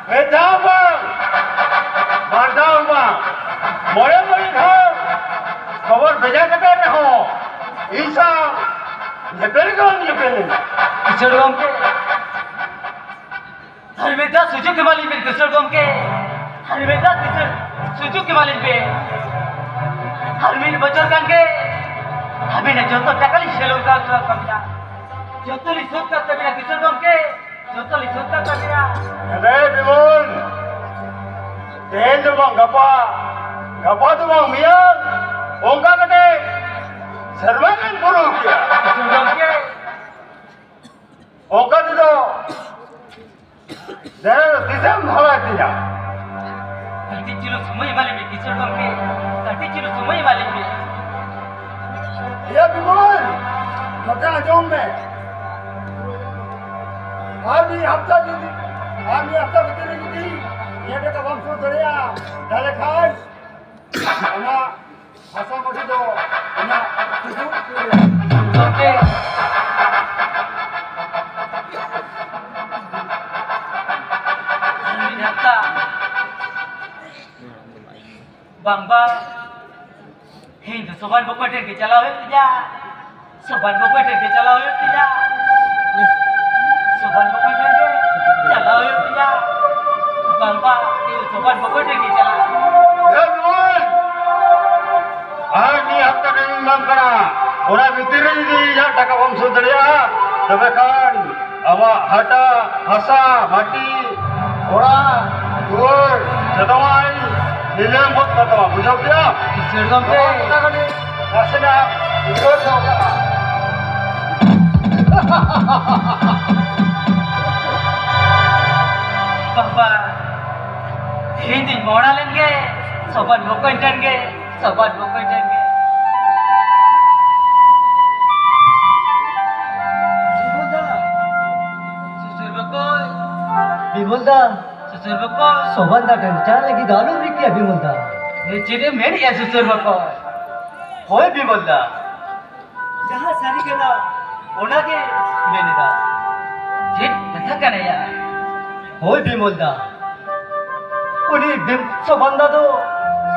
ᱢᱤᱫ ᱫᱷᱟᱣ ᱵᱟᱝ, ᱵᱟᱨ ᱫᱷᱟᱣ ᱵᱟᱝ, ᱢᱚᱬᱮ ᱢᱚᱬᱮ ᱫᱷᱟᱣ ᱠᱷᱚᱵᱚᱨ ᱵᱷᱮᱡᱟ ᱠᱟᱛᱮ ᱨᱮᱦᱚᱸ ᱤᱧ ᱥᱟᱶ ᱧᱮᱯᱮᱞ ᱜᱮ ᱵᱟᱢ ᱧᱮᱯᱮᱞ ᱞᱮᱱᱟ᱾ ᱠᱤᱥᱟᱹᱬ ᱜᱚᱢᱠᱮ, ᱟᱨ ᱢᱤᱫ ᱫᱷᱟᱣ ᱥᱩᱡᱳᱜᱽ ᱮᱢᱟᱞᱤᱧ ᱵᱮᱱ ᱠᱤᱥᱟᱹᱬ ᱜᱚᱢᱠᱮ, ᱟᱨ ᱢᱤᱫ ᱫᱷᱟᱣ ᱠᱤᱥᱟᱹᱬ ᱥᱩᱡᱳᱜᱽ ᱮᱢᱟᱞᱤᱧ ᱵᱮᱱ᱾ ᱟᱨ ᱢᱤᱫ ᱵᱚᱪᱷᱚᱨ ᱜᱟᱱ ᱜᱮ ᱟᱵᱮᱱᱟᱜ ᱡᱚᱛᱚ ᱴᱟᱠᱟ ᱞᱤᱧ ᱥᱮᱞᱚ ᱠᱟᱜ ᱛᱟᱵᱮᱱᱟ, ᱡᱚᱛᱚ ᱞᱤᱧ ᱥᱳᱫᱷ ᱠᱟᱜ ᱛᱟᱵᱮᱱᱟ ᱠᱤᱥᱟᱹᱬ ᱜᱚᱢᱠᱮ, ᱡᱚᱛᱚ ᱞᱤᱧ ᱥᱳᱫᱷ ᱠᱟᱜ ᱛᱟᱵᱮᱱᱟ᱾ ᱮ ᱵᱤᱢᱚᱞ, ᱛᱮᱦᱮᱧ ᱫᱚ ᱵᱟᱝ ᱜᱟᱯᱟ, ᱜᱟᱯᱟ ᱫᱚ ᱵᱟᱝ ᱢᱮᱭᱟᱝ, ᱚᱱᱠᱟ ᱠᱟᱛᱮ ᱥᱮᱨᱢᱟ ᱜᱟᱱ ᱯᱩᱨᱟᱹᱣ ᱠᱮᱜᱼᱟ᱾ ᱠᱤᱥᱟᱹᱬ ᱜᱚᱢᱠᱮ, ᱚᱱᱠᱟ ᱛᱮᱫᱚ ᱫᱮ, ᱛᱤᱥᱮᱢ ᱦᱟᱞᱟᱭ ᱛᱤᱧᱟ? ᱠᱟᱹᱴᱤᱡ ᱪᱩᱞᱩᱝ ᱥᱚᱢᱚᱭ ᱮᱢᱟᱞᱤᱧ ᱢᱮ, ᱠᱤᱥᱟᱹᱬ ᱜᱚᱢᱠᱮ, ᱠᱟᱹᱴᱤᱡ ᱪᱩᱞᱩᱝ ᱥᱚᱢᱚᱭ ᱮᱢᱟᱞᱤᱧ ᱢᱮ᱾ ᱮᱭᱟ ᱵᱤᱢᱚᱞ, ᱱᱚᱛᱮ ᱟᱸᱡᱚᱢ ᱢᱮ᱾ ᱟᱨ ᱢᱤᱫ ᱦᱟᱯᱛᱟ ᱡᱩᱫᱤ, ᱟᱨ ᱢᱤᱫ ᱦᱟᱯᱛᱟ ᱵᱷᱤᱛᱤᱨ ᱨᱮ ᱡᱩᱫᱤ ᱱᱤᱭᱟᱹ ᱴᱟᱠᱟ ᱵᱟᱢ ᱥᱳᱫᱷ ᱫᱟᱲᱮᱭᱟᱜᱼᱟ, ᱛᱟᱦᱞᱮ ᱠᱷᱟᱱ ᱚᱱᱟ ᱦᱟᱥᱟ ᱢᱟᱹᱴᱤ ᱫᱚ ᱤᱧᱟᱹᱜ ᱥᱩᱫᱷᱩ ᱜᱚᱢᱠᱮ, ᱟᱨ ᱢᱤᱫ ᱦᱟᱯᱛᱟ ᱵᱟᱝ ᱵᱟᱝ, ᱤᱧ ᱫᱚ ᱥᱚᱵᱟᱱ ᱵᱚᱠᱚ ᱴᱷᱮᱱ ᱜᱮ ᱪᱟᱞᱟᱣ ᱦᱩᱭᱩᱜ ᱛᱤᱧᱟ᱾ ᱥᱚᱵᱟᱱ ᱵᱚᱠᱚ ᱴᱷᱮᱱ ᱜᱮ ᱪᱟᱞᱟᱣ ᱦᱩᱭᱩᱜ ᱛᱤᱧᱟ᱾ ᱥᱚᱵᱟᱱ ᱵᱚᱠᱚ ᱴᱷᱮᱱ ᱜᱮ ᱪᱟᱞᱟᱣ ᱦᱩᱭᱩᱜ ᱛᱤᱧᱟ᱾ ᱵᱟᱝ ᱵᱟᱝ, ᱤᱧ ᱥᱚᱵᱟᱱ ᱵᱚᱠᱚ ᱴᱷᱮᱱ ᱜᱮ ᱪᱟᱞᱟᱜ᱾ ᱮ ᱵᱤᱢᱚᱞ! ᱟᱨ ᱢᱤᱫ ᱦᱟᱯᱛᱟ ᱴᱟᱭᱤᱢ ᱮᱢᱟᱢ ᱠᱟᱱᱟ᱾ ᱚᱱᱟ ᱵᱷᱤᱛᱤᱨ ᱨᱮ ᱡᱩᱫᱤ ᱤᱧᱟᱹᱜ ᱴᱟᱠᱟ ᱵᱟᱢ ᱥᱳᱫᱷ ᱫᱟᱲᱮᱭᱟᱜᱼᱟ, ᱛᱚᱵᱮ ᱠᱷᱟᱱ ᱟᱢᱟᱜ ᱦᱟᱴᱟᱜ, ᱦᱟᱥᱟ, ᱢᱟᱹᱴᱤ, ᱚᱲᱟᱜ, ᱫᱩᱣᱟᱹᱨ, ᱡᱚᱛᱚᱣᱟᱜ ᱤᱧ ᱧᱮᱞᱮᱢ ᱜᱚᱫ ᱠᱟᱛᱟᱢᱟ, ᱵᱩᱡᱷᱟᱹᱣ ᱠᱮᱫᱟᱢ? ᱠᱤᱥᱟᱹᱬ ᱜᱚᱢᱠᱮ᱾ ᱱᱚᱣᱟ ᱠᱟᱛᱷᱟ ᱠᱟᱹᱴᱤᱡ ᱱᱟᱥᱮᱱᱟᱜ ᱩᱭᱦᱟᱹᱨ ᱫᱚᱦᱚ ᱠᱟᱜᱼᱟ᱾ ᱵᱟᱵᱟ, ᱤᱧ ᱫᱩᱧ ᱢᱚᱲᱟ ᱞᱮᱱ ᱜᱮ, ᱥᱚᱵᱟᱱ ᱵᱚᱠᱚᱧ ᱴᱷᱮᱱ ᱜᱮ, ᱥᱚᱵᱟᱱ ᱵᱚᱠᱚᱧ ᱴᱷᱮᱱ ᱜᱮ᱾ ᱵᱤᱢᱚᱞ ᱫᱟ᱾ ᱥᱩᱥᱩᱨ ᱵᱚᱠᱚᱧ᱾ ᱵᱤᱢᱚᱞ ᱫᱟ᱾ ᱥᱩᱥᱩᱨ ᱵᱚᱠᱚᱧ᱾ ᱥᱚᱵᱟᱱ ᱫᱟ ᱴᱷᱮᱱ ᱪᱟᱞᱟᱜ ᱞᱟᱹᱜᱤᱫ ᱫᱚ ᱟᱞᱚᱢ ᱨᱤᱠᱟᱹᱭᱟ ᱵᱤᱢᱚᱞ ᱫᱟ᱾ ᱮ, ᱪᱮᱫ ᱮᱢ ᱢᱮᱱᱮᱜᱼᱟ ᱥᱩᱥᱩᱨ ᱵᱚᱠᱚᱧ? ᱦᱳᱭ ᱵᱤᱢᱚᱞ ᱫᱟ, ᱡᱟᱦᱟᱸ ᱥᱟᱹᱨᱤ ᱠᱟᱱᱟ ᱚᱱᱟ ᱜᱮ ᱢᱮᱱ ᱮᱫᱟ᱾ ᱪᱮᱫ ᱠᱟᱛᱷᱟ ᱠᱟᱱᱟ ᱭᱟ? ᱦᱳᱭ ᱵᱤᱢᱚᱞ ᱫᱟ, ᱩᱱᱤ ᱵᱤᱢ-, ᱥᱚᱵᱟᱱ ᱫᱟ ᱫᱚ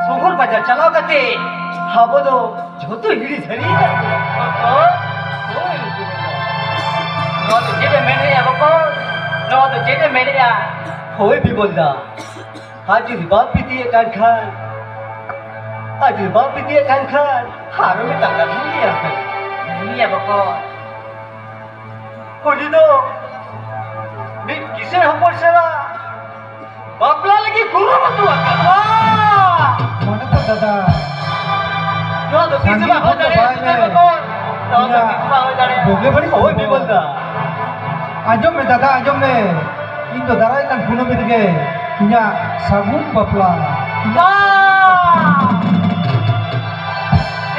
ᱥᱚᱦᱚᱨ ᱵᱟᱡᱟᱨ ᱪᱟᱞᱟᱣ ᱠᱟᱛᱮ ᱟᱵᱚ ᱫᱚ ᱡᱷᱚᱛᱚ ᱦᱤᱲᱤ ᱡᱷᱟᱹᱲᱤ ᱟᱠᱟᱫ ᱵᱚᱱᱟ᱾ ᱦᱳᱭ ᱵᱤᱢᱚᱞ ᱫᱟ᱾ ᱱᱚᱣᱟ ᱫᱚ ᱪᱮᱫ ᱮ ᱢᱮᱱᱮᱜᱼᱟ ᱵᱚᱠᱚᱧ? ᱱᱚᱣᱟ ᱫᱚ ᱪᱮᱫ ᱮ ᱢᱮᱱᱮᱜᱼᱟ? ᱦᱳᱭ ᱵᱤᱢᱚᱞ ᱫᱟ, ᱟᱨ ᱡᱩᱫᱤ ᱵᱟᱢ ᱯᱤᱛᱤᱭᱮᱫ ᱠᱟᱱ ᱠᱷᱟᱱ, ᱟᱨ ᱡᱩᱫᱤ ᱵᱟᱢ ᱯᱤᱛᱤᱭᱮᱫ ᱠᱟᱱ ᱠᱷᱟᱱ, ᱟᱨᱚ ᱢᱤᱫᱴᱟᱝ ᱠᱟᱛᱷᱟᱧ ᱞᱟᱹᱭᱟᱢ ᱠᱟᱱᱟ᱾ ᱞᱟᱹᱭᱟ ᱵᱚᱠᱚᱧ᱾ ᱩᱱᱤ ᱫᱚ ᱢᱤᱫ ᱠᱤᱥᱟᱹᱬ ᱦᱚᱯᱚᱱ ᱥᱟᱞᱟᱜ ᱵᱟᱯᱞᱟ ᱞᱟᱹᱜᱤᱫ ᱠᱩᱨᱩᱢᱩᱴᱩ ᱟᱠᱟᱫᱟ᱾ ᱢᱟᱱᱚᱛ ᱫᱟᱫᱟ, ᱱᱚᱣᱟ ᱫᱚ ᱛᱤᱥ ᱦᱚᱸ ᱵᱟᱝ ᱦᱩᱭ ᱫᱟᱲᱮᱭᱟᱜᱼᱟ, ᱥᱩᱥᱩᱨ ᱵᱚᱠᱚᱧ᱾ ᱱᱚᱣᱟ ᱫᱚ ᱛᱤᱥ ᱦᱚᱸ ᱵᱟᱝ ᱦᱩᱭ ᱫᱟᱲᱮᱭᱟᱜᱼᱟ᱾ ᱵᱩᱜᱤ ᱵᱟᱹᱲᱤᱡ ᱦᱳᱭ ᱵᱤᱢᱚᱞ ᱫᱟ᱾ ᱟᱸᱡᱚᱢ ᱢᱮ ᱫᱟᱫᱟ, ᱟᱸᱡᱚᱢ ᱢᱮ᱾ ᱤᱧ ᱫᱚ ᱫᱟᱨᱟᱭ ᱠᱟᱱ ᱠᱩᱱᱟᱹᱢᱤ ᱨᱮᱜᱮ ᱤᱧᱟᱜ ᱥᱟᱹᱜᱩᱱ ᱵᱟᱯᱞᱟ᱾ ᱵᱟ!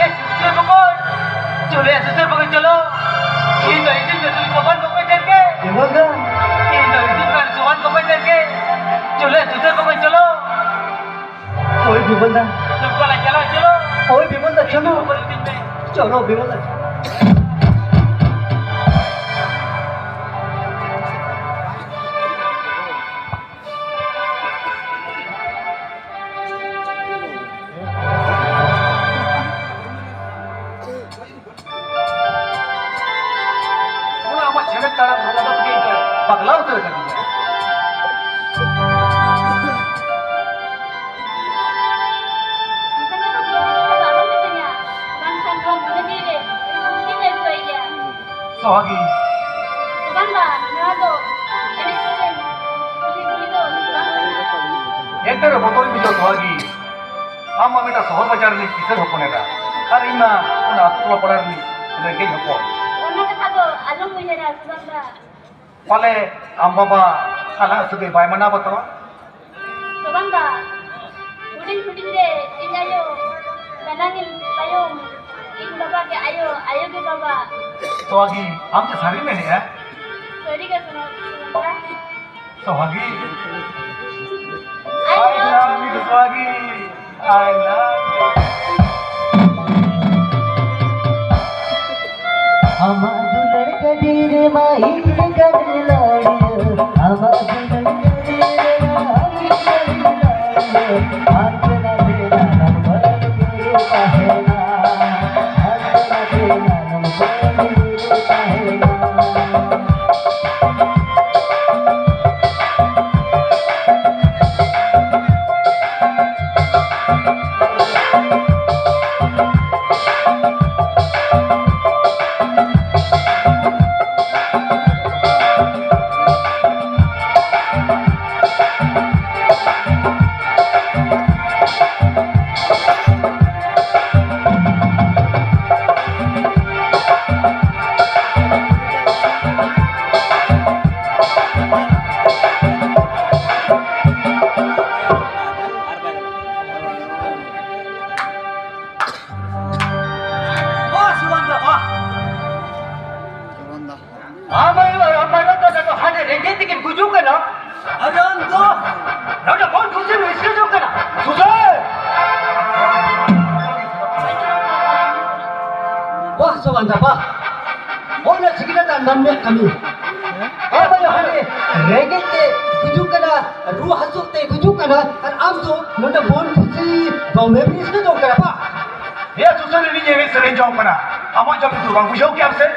ᱮ, ᱥᱩᱥᱩᱨ ᱵᱚᱠᱚᱧ, ᱪᱚᱞᱚ ᱭᱟ, ᱥᱩᱥᱩᱨ ᱵᱚᱠᱚᱧ, ᱪᱚᱞᱚ᱾ ᱤᱧ ᱫᱚ ᱤᱧ ᱫᱚ ᱥᱚᱵᱟᱱ ᱵᱚᱠᱚᱧ ᱴᱷᱮᱱ ᱜᱮ᱾ ᱵᱤᱢᱚᱞ ᱫᱟ᱾ ᱤᱧ ᱫᱚ ᱤᱧ ᱫᱚ ᱥᱚᱵᱟᱱ ᱵᱚᱠᱚᱧ ᱴᱷᱮᱱ ᱜᱮ᱾ ᱪᱚᱞᱚ ᱭᱟ, ᱥᱩᱥᱩᱨ ᱵᱚᱠᱚᱧ, ᱪᱚᱞᱚ᱾ ᱳᱭ ᱵᱤᱢᱚᱞ ᱫᱟ᱾ ᱪᱚᱞᱚ, ᱪᱚᱞᱚ, ᱪᱚᱞᱚ᱾ ᱳᱭ ᱵᱤᱢᱚᱞ ᱫᱟ, ᱪᱚᱞᱚ᱾ ᱵᱚᱠᱚᱧ, ᱤᱫᱤᱧ ᱢᱮ᱾ ᱪᱚᱞᱚ ᱵᱤᱢᱚᱞ ᱫᱟ᱾ ᱚᱱᱟ ᱟᱢᱟᱜ ᱪᱷᱮᱢᱮᱫ ᱛᱟᱲᱟᱢ ᱦᱚᱨ ᱫᱚ ᱛᱮᱜᱮ ᱤᱧ ᱫᱚ ᱯᱟᱜᱽᱞᱟ ᱩᱛᱟᱹᱨ ᱟᱠᱟᱫᱤᱧᱟ᱾ ᱚᱱᱠᱟ ᱜᱮ ᱵᱟᱹᱵᱩ, ᱟᱫᱚ ᱟᱞᱚᱢ ᱢᱤᱛᱟᱹᱧᱟ, ᱵᱟᱝᱠᱷᱟᱱ ᱱᱚᱣᱟ ᱢᱚᱱᱮ ᱡᱤᱣᱤ ᱨᱮ ᱫᱩᱠ ᱜᱤᱧ ᱟᱹᱭᱠᱟᱹᱣᱮᱫᱼᱟ᱾ ᱥᱚᱦᱟᱜᱤ᱾ ᱵᱟᱝ, ᱵᱟᱝ, ᱱᱚᱣᱟ ᱫᱚ ᱮᱱᱮᱡ ᱥᱮᱨᱮᱧ, ᱠᱩᱞᱦᱤ ᱠᱩᱞᱦᱤ ᱫᱚ ᱵᱟᱝ ᱠᱟᱱᱟ᱾ ᱮᱱᱛᱮ ᱨᱮᱦᱚᱸ ᱵᱚᱛᱚᱨᱤᱧ ᱵᱩᱡᱷᱟᱹᱣ, ᱥᱚᱦᱟᱜᱤ᱾ ᱟᱢ ᱢᱟ ᱢᱤᱫᱴᱟᱝ ᱥᱚᱦᱚᱨ ᱵᱟᱡᱟᱨ ᱨᱤᱱᱤᱡ ᱠᱤᱥᱟᱹᱬ ᱦᱚᱯᱚᱱ ᱮᱨᱟ᱾ ᱟᱨ ᱤᱧ ᱢᱟ ᱚᱱᱟ ᱟᱹᱛᱩ ᱴᱚᱞᱟ ᱯᱟᱲᱟ ᱨᱤᱱᱤᱡ ᱨᱮᱸᱜᱮᱡ ᱦᱚᱯᱚᱱ᱾ ᱚᱱᱟ ᱠᱟᱛᱷᱟ ᱫᱚ ᱟᱞᱚᱢ ᱩᱭᱦᱟᱹᱨᱟ, ᱥᱩᱫᱟᱢ ᱫᱟ᱾ ᱯᱟᱞᱮ ᱟᱢ ᱵᱟᱵᱟ ᱟᱞᱟᱝ ᱥᱟᱹᱜᱟᱹᱭ ᱵᱟᱭ ᱢᱟᱱᱟᱣ ᱵᱟᱛᱟᱣᱟ? ᱥᱩᱫᱟᱢ ᱫᱟ, ᱦᱩᱰᱤᱧ ᱦᱩᱰᱤᱧ ᱨᱮ ᱤᱧ ᱟᱭᱳ ᱫᱟᱱᱟᱝ ᱤᱧ ᱛᱟᱭᱚᱢ, ᱤᱧ ᱵᱟᱵᱟ ᱜᱮ ᱟᱭᱳ, ᱟᱭᱳ ᱜᱮ ᱵᱟᱵᱟ᱾ ᱥᱚᱦᱟᱜᱤ, ᱟᱢ ᱪᱮᱫ ᱥᱟᱹᱨᱤᱢ ᱢᱮᱱᱮᱫᱼᱟ? ᱥᱟᱹᱨᱤ ᱜᱮ ᱥᱩᱫᱟᱢ ᱫᱟ᱾ ᱥᱚᱦᱟᱜᱤ᱾ I love you, Sohagi. I love you. ᱟᱢᱟᱜ ᱫᱩᱞᱟᱹᱲ ᱜᱟᱹᱰᱤ ᱨᱮᱢᱟ ᱤᱧ ᱞᱮᱠᱟᱱ ᱞᱟᱹᱣᱲᱤᱭᱟᱹ᱾ ᱟᱢᱟᱜ ᱫᱩᱞᱟᱹᱲ ᱜᱟᱹᱰᱤ ᱨᱮᱢᱟ ᱤᱧ ᱞᱮᱠᱟᱱ ᱞᱟᱹᱣᱲᱤᱭᱟᱹ᱾ ᱦᱟᱱᱛᱮ ᱱᱟᱛᱮ ᱱᱟᱱᱟᱢ ᱵᱟᱹᱨᱩ ᱛᱟᱦᱮᱱᱟ᱾ ᱦᱟᱱᱛᱮ ᱱᱟᱛᱮ ᱱᱟᱱᱟᱢ ᱵᱟᱹᱨᱩ ᱛᱟᱦᱮᱱᱟ᱾ ᱟᱢ ᱟᱭᱳ, ᱟᱢ ᱟᱭᱳ ᱛᱟᱠᱚ ᱫᱚ ᱦᱟᱸᱰᱮ ᱨᱮᱸᱜᱮᱡ ᱛᱮᱠᱤᱱ ᱜᱩᱡᱩᱜ ᱠᱟᱱᱟ᱾ ᱟᱨ ᱟᱢ ᱫᱚ ᱱᱚᱰᱮ ᱵᱚᱱ ᱠᱩᱥᱤᱢ ᱨᱟᱹᱥᱠᱟᱹ ᱡᱚᱝ ᱠᱟᱱᱟ᱾ ᱥᱩᱫᱷᱟᱹᱨ! ᱵᱟᱦ, ᱥᱚᱵᱟᱱᱫᱟ, ᱵᱟᱦ᱾ ᱚᱱᱟ ᱥᱤᱠᱷᱱᱟᱹᱛ ᱟᱨ ᱢᱟᱹᱱᱢᱤᱭᱟᱜ ᱠᱟᱹᱢᱤ᱾ ᱟᱢ ᱟᱭᱳ ᱦᱟᱸᱰᱮ ᱨᱮᱸᱜᱮᱡ ᱛᱮ ᱜᱩᱡᱩᱜ ᱠᱟᱱᱟ, ᱨᱩᱣᱟᱹ ᱦᱟᱹᱥᱩ ᱛᱮ ᱜᱩᱡᱩᱜ ᱠᱟᱱᱟ, ᱟᱨ ᱟᱢ ᱫᱚ ᱱᱚᱰᱮ ᱵᱚᱱ ᱠᱩᱥᱤ ᱫᱚᱢᱮᱢ ᱨᱟᱹᱥᱠᱟᱹ ᱡᱚᱝ ᱠᱟᱱᱟ, ᱵᱟᱦ᱾ ᱦᱮᱸ, ᱥᱩᱥᱟᱹᱨ ᱨᱤᱱᱤᱡ ᱮᱱᱮᱡ ᱥᱮᱨᱮᱧ ᱡᱚᱝ ᱠᱟᱱᱟ᱾ ᱟᱢᱟᱜ ᱡᱚᱢ ᱧᱩ ᱫᱚ ᱵᱟᱝ ᱵᱩᱡᱷᱟᱹᱣ ᱠᱮᱜᱼᱟᱢ ᱥᱮ?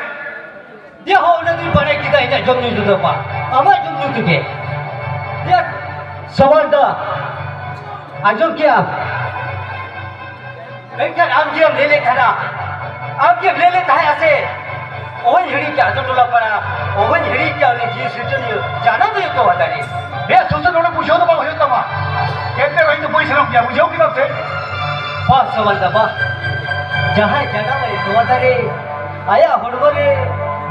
ᱫᱤᱭᱮ ᱦᱚᱸ ᱚᱱᱟ ᱫᱩᱧ ᱵᱟᱲᱟᱭ ᱠᱮᱫᱟ, ᱤᱧᱟᱹᱜ ᱡᱚᱢ ᱧᱩ ᱫᱚ ᱵᱟᱝ, ᱟᱢᱟᱜ ᱡᱚᱢ ᱧᱩ ᱛᱮᱜᱮ᱾ ᱫᱤᱭᱮ ᱥᱚᱢᱟᱱ ᱫᱟ, ᱟᱸᱡᱚᱢ ᱠᱮᱜᱼᱟᱢ? ᱢᱮᱱᱠᱷᱟᱱ ᱟᱢ ᱡᱮᱢ ᱞᱟᱹᱭ ᱞᱮᱫ ᱛᱟᱦᱮᱱᱟ, ᱟᱢ ᱡᱮᱢ ᱞᱟᱹᱭ ᱞᱮᱫ ᱛᱟᱦᱮᱸᱜᱼᱟ ᱥᱮ, ᱚᱦᱚᱧ ᱦᱤᱲᱤᱧ ᱠᱮᱭᱟ, ᱟᱛᱳ ᱴᱚᱞᱟ ᱯᱟᱲᱟ, ᱚᱦᱚᱧ ᱦᱤᱲᱤᱧ ᱠᱮᱭᱟ ᱩᱱᱤ ᱡᱤᱣᱤ ᱥᱤᱨᱡᱚᱱᱤᱭᱟᱹ, ᱡᱟᱱᱟᱢ ᱦᱩᱭᱩᱜ ᱛᱟᱢᱟ ᱛᱟᱞᱮ᱾ ᱵᱮᱥ, ᱥᱩᱥᱟᱹᱨ ᱱᱚᱰᱮ ᱵᱩᱡᱷᱟᱹᱣ ᱫᱚ ᱵᱟᱝ ᱦᱩᱭᱩᱜ ᱛᱟᱢᱟ, ᱮᱱᱛᱮ ᱨᱮᱦᱚᱸ ᱤᱧ ᱫᱚ ᱵᱟᱹᱧ ᱥᱮᱱᱚᱜ ᱜᱮᱭᱟ, ᱵᱩᱡᱷᱟᱹᱣ ᱠᱮᱫᱟᱢ ᱥᱮ? ᱵᱟᱦ ᱥᱚᱢᱟᱱ ᱫᱟ, ᱵᱟᱦ᱾ ᱡᱟᱦᱟᱸᱭ ᱡᱟᱱᱟᱢ ᱟᱭ ᱱᱚᱣᱟ ᱫᱷᱟᱨᱮ, ᱟᱭᱟᱜ ᱦᱚᱲᱢᱚ ᱨᱮ